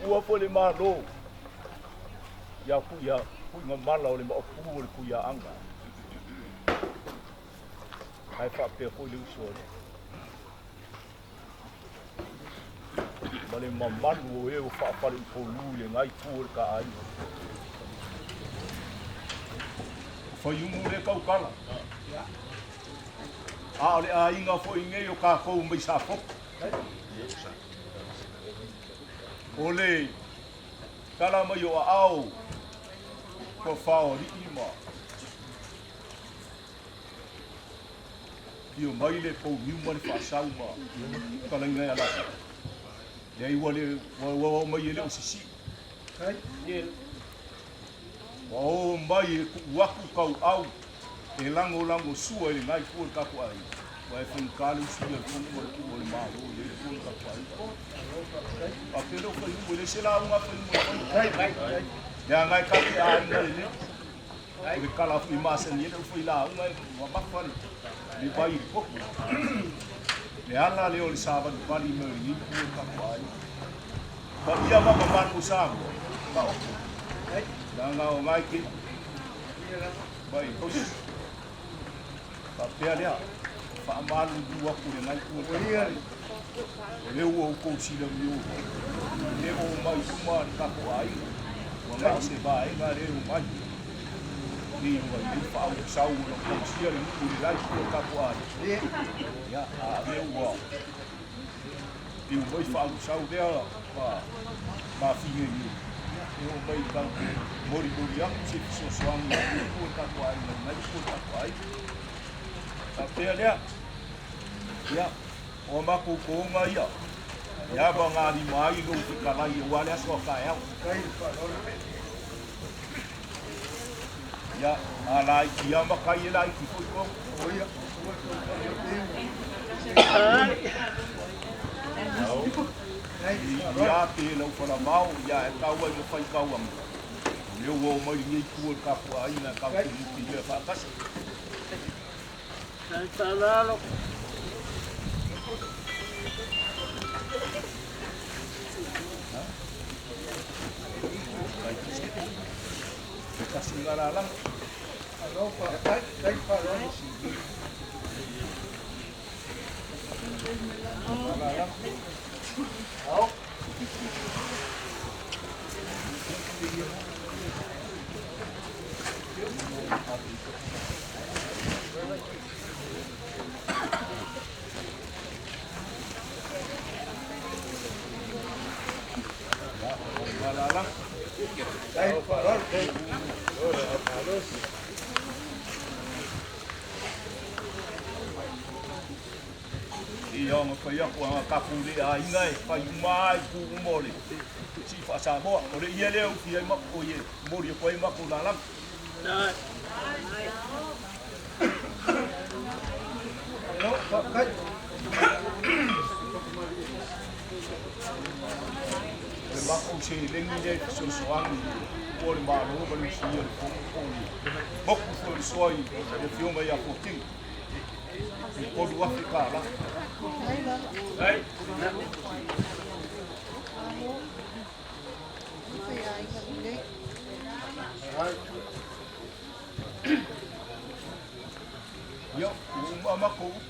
Speaker 6: Kuua foi le Malo ia ia puigamala o le maopū o le tuiaaga. Ae faapea foi le uso a le ma le mamalu o e o faafaleupolu i legai tu o le taaiga. O faiumu le tautala. A o le aiga foi nei o kākou mai Safotu. O le tala mai o aao toafaoalii ma fio mai le poumiu ma le faasau ma talaiga e alata. Leai ua le ua oo mai e le o sisii. Ua oo mai e tuu atu tauau e lagolago sua i le gai tua o le tatou aiga. Ua e faigata le usuia o le fono ma le tuu o le Malo i le tua o le tatou aiga. Faapea lea o faiumu, e le se lauga a faiumu e fai. Leaga e ta te aiga lelei. O le tala foi masani ai le aufai lauga e mamafa le vai i le toto. Le ala lea o le savalivali mai o lenei itu o le tatou aiga. Paia ma mamalu o Samoa, taoto. Leaga o ngai te mai tausi. Faapea lea, faamalulu atu i lenei itu o le tatou aiga. O lea ua outou silamio, e le o mai uma le tatou aiga. Ua na o se vaega lea o mai. Nei ua i ai faausau o lau tausia le nuu i le la itu o le tatou aiga. Ia, a lea ua tiu mai faausau lea ma mafine nei. E oo mai tau molimoli atu se fesoasoani i le itu o le tatou aiga, i lenei itu o le tatou aiga. Faapea lea, ia, o a matou toga ia, ia magalima ai lou fetalai aua le aso a taeao. Ia, a laiti lava matai e laiti foi toga. Ia te lau falamao, ia e tau ai ma fai tauaga. O lea ua oo mai lenei itu o le tatou aiga tatou te nutimea faatasi. Se tasi nga lalaga. Ia ona fai atu a tatou le aiga e fai uma ai itu uma o le sii faa-Samoa. O le ie lea e ufi ai matou e momoli atu ai matou lalaga. O le matou seleni lea e fesoasoani po o le Malo ma le usuia o le Fono po o le moku foi o le soa i le Afioga ia Fuatino. E $3,000.
Speaker 2: makou upu.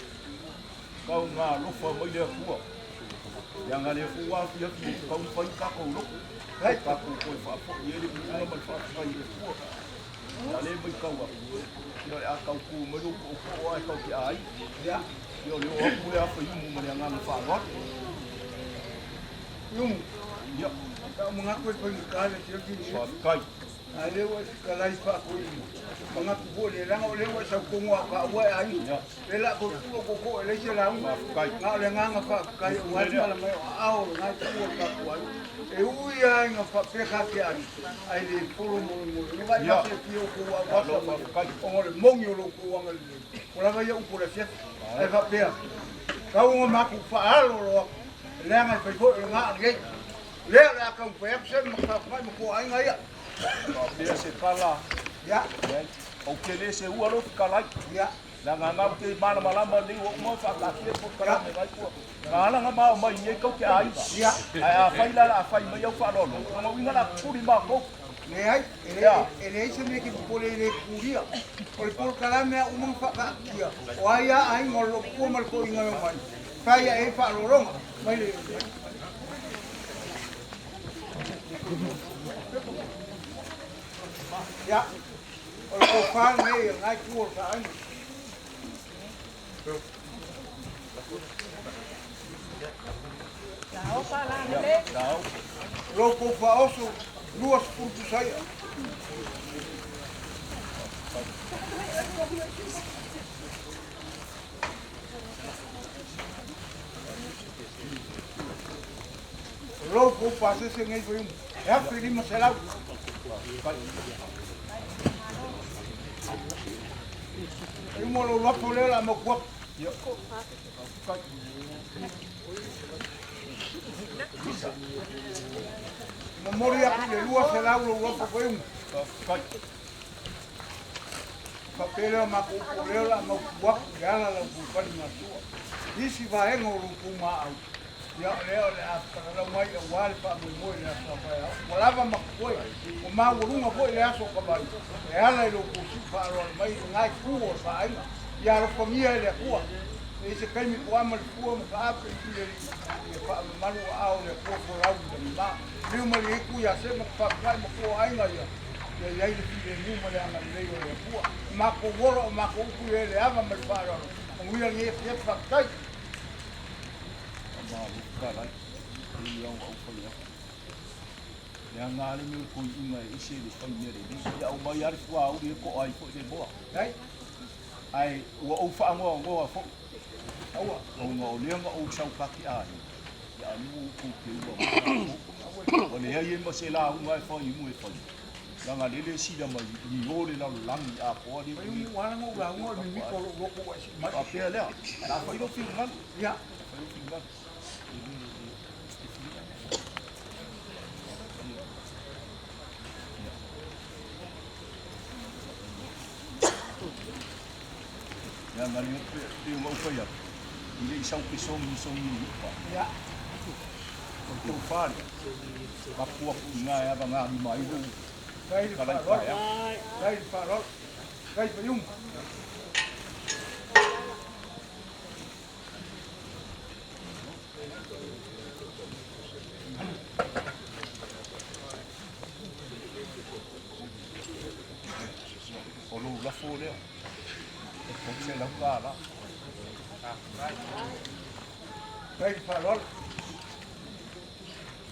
Speaker 2: Kau nga alofa mai le Atua. Leaga lea foi ua afiafi e tatau ona fai ni tatou loto. Tatou toe faafoi ai le viiga ma le faafetai i le Atua. Ia a lea e matau atu, ia o le a tau tu mai lou tootoo ae tatou te aiga. Ia o le oo atu lea a Faiumu ma le agaga faaaloalo.
Speaker 3: Iumu.
Speaker 2: Ia.
Speaker 3: Sa ou manatu e faigata le afiafi lenei.
Speaker 2: Faafetai.
Speaker 3: A lea ua e fetalai faafoiina, manatu foi le leaga o lea ua e sau tonu a o taua e aiga. Le la toe tuu lou tootoo e leai se lauga. Na o le agaga faafetai aua le tala mai o aao o lena itu o le tatou aiga. E ui lava ina faapea ta te aiga, ae le polo molemole. Ua vaai ma fiafia outou auasa mai ona o le moni o lo outou agalelei. Ua lava ia upu o le afiafi. Ae faapea, tau ona matou faalolo atu, leaga e fai foi o lena a lenei. Lea o le a taumafai atu se ma ma toaiga ia.
Speaker 2: Faapea se tala.
Speaker 3: Ia.
Speaker 2: Ou te le seua lou fetalai.
Speaker 3: Ia.
Speaker 2: Leaga na ou te malamalama lelei ua uma ona faataatia polokalame nai tua. Na ala ona mao mai nei tou te aiga.
Speaker 3: Ia.
Speaker 2: Ae afai la o le a fai mai au faaaloalo, o lona uiga o le a tutuli matou.
Speaker 3: Leai, e leai se mea e te popole i le tutulia. O le polokalame a uma ona faataatia, o ai a aiga o le lopua ma le toeaina e omai, fai ae ai faaaloaloga. Mai le Ia, o le tofa lenei a lena itu o le taaiga. Lou pou faaoso, 20 pusa i'a. O lou pou pasese nei foi e 1500. E uma lou lafo lea o le a mapu atu. Momoli atu i le 200 lou lafo foi uma. Faapea lea o matou upu o lea o le a mautu atu i le ala lau pulupali matua. Nisi vaega o lou tumau, ia o lea o le a salalau mai aua le faamoemoe i le aso a taeao. Ua lava ma totoe, ua maualuga foi le aso o Kavai e ala i lo outou sii faaaloalo mai i lena itu o le faaaiga. Ia alofagia e le Atua. E i ai se taimi toama le fua ma taape i le Alii e faamamalu aao o le Atua folau i lagima. Liu ma le itu ia Sema ma faafetai ma tua aiga ia. Ia i ai le filemu ma le agalelei o le Atua. O matou ola, o matou upu ia e le ava ma le faaaloalo. Manuia lenei afiafi, faafetai.
Speaker 2: Malo fetalai, e ui lava ua ou fai atu. Leaga lava le mea o le toiuga e ese le fai mea lelei. Ia aumai lava le fuauli e to'a ai foi le moa. Ae ua ou faanoanoa foi, ona o lea na ou sau ta te aiga, ia a lua outou te ua mai. Ua leai ai ma se lauga e fai mu e fai. Leaga lele e sila mai i o le lalolagi atoa le
Speaker 3: Fai umi ua ala ona ou lauga o le mimita o lou loto ua e sii mai.
Speaker 2: Faapea lea, o le a fai lou finagalo.
Speaker 3: Ia.
Speaker 2: Fai lou finagalo. Leaga lea pei ona ou fai atu, e le i sau pe sogi sogi i uka.
Speaker 3: Ia.
Speaker 2: O le tofa lea, avatu atu i ina e avagalima ai lou
Speaker 3: Fai le
Speaker 2: fetalai
Speaker 3: faaaloalo.
Speaker 2: taeao.
Speaker 3: Fai le faaaloalo. Fai faiumu.
Speaker 2: O lou lafo lea, e $300.
Speaker 3: Fai le faaaloalo.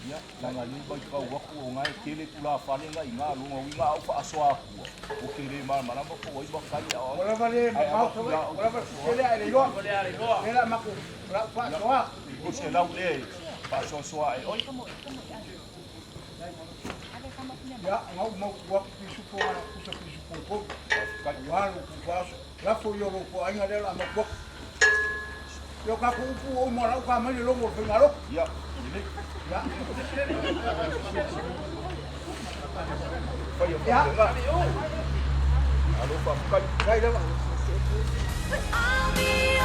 Speaker 2: Ia, leaga lea e matau atu o na e tele tulafale na i ina, lona uiga a ou faasoa atua, ou te le malamalama po o ai matai a o
Speaker 3: Ua
Speaker 2: ai.
Speaker 3: lava le
Speaker 2: Ae
Speaker 3: mamao
Speaker 2: avatu
Speaker 3: Savaii,
Speaker 2: ia au
Speaker 3: ua lava le
Speaker 2: faasoa.
Speaker 3: tetele ae le iloa. Lea la matou, o lau
Speaker 2: Ia,
Speaker 3: faasoa.
Speaker 2: $300 lea e faasoasoa ae oe.
Speaker 3: Ia, na ou mautu atu pisupo na pusa pisupo e tolu. Aua lou faaso. Lafo ia o lou toaiga lea o le a mautu atu. Ia o tatou upu ua uma o la uta mai le logo o le faigalotu.
Speaker 2: Ia, lelei.
Speaker 3: Ia.
Speaker 2: Faia
Speaker 3: Ia.
Speaker 2: faapena. Malo faafetai.
Speaker 3: Fai lava.
Speaker 9: I'll be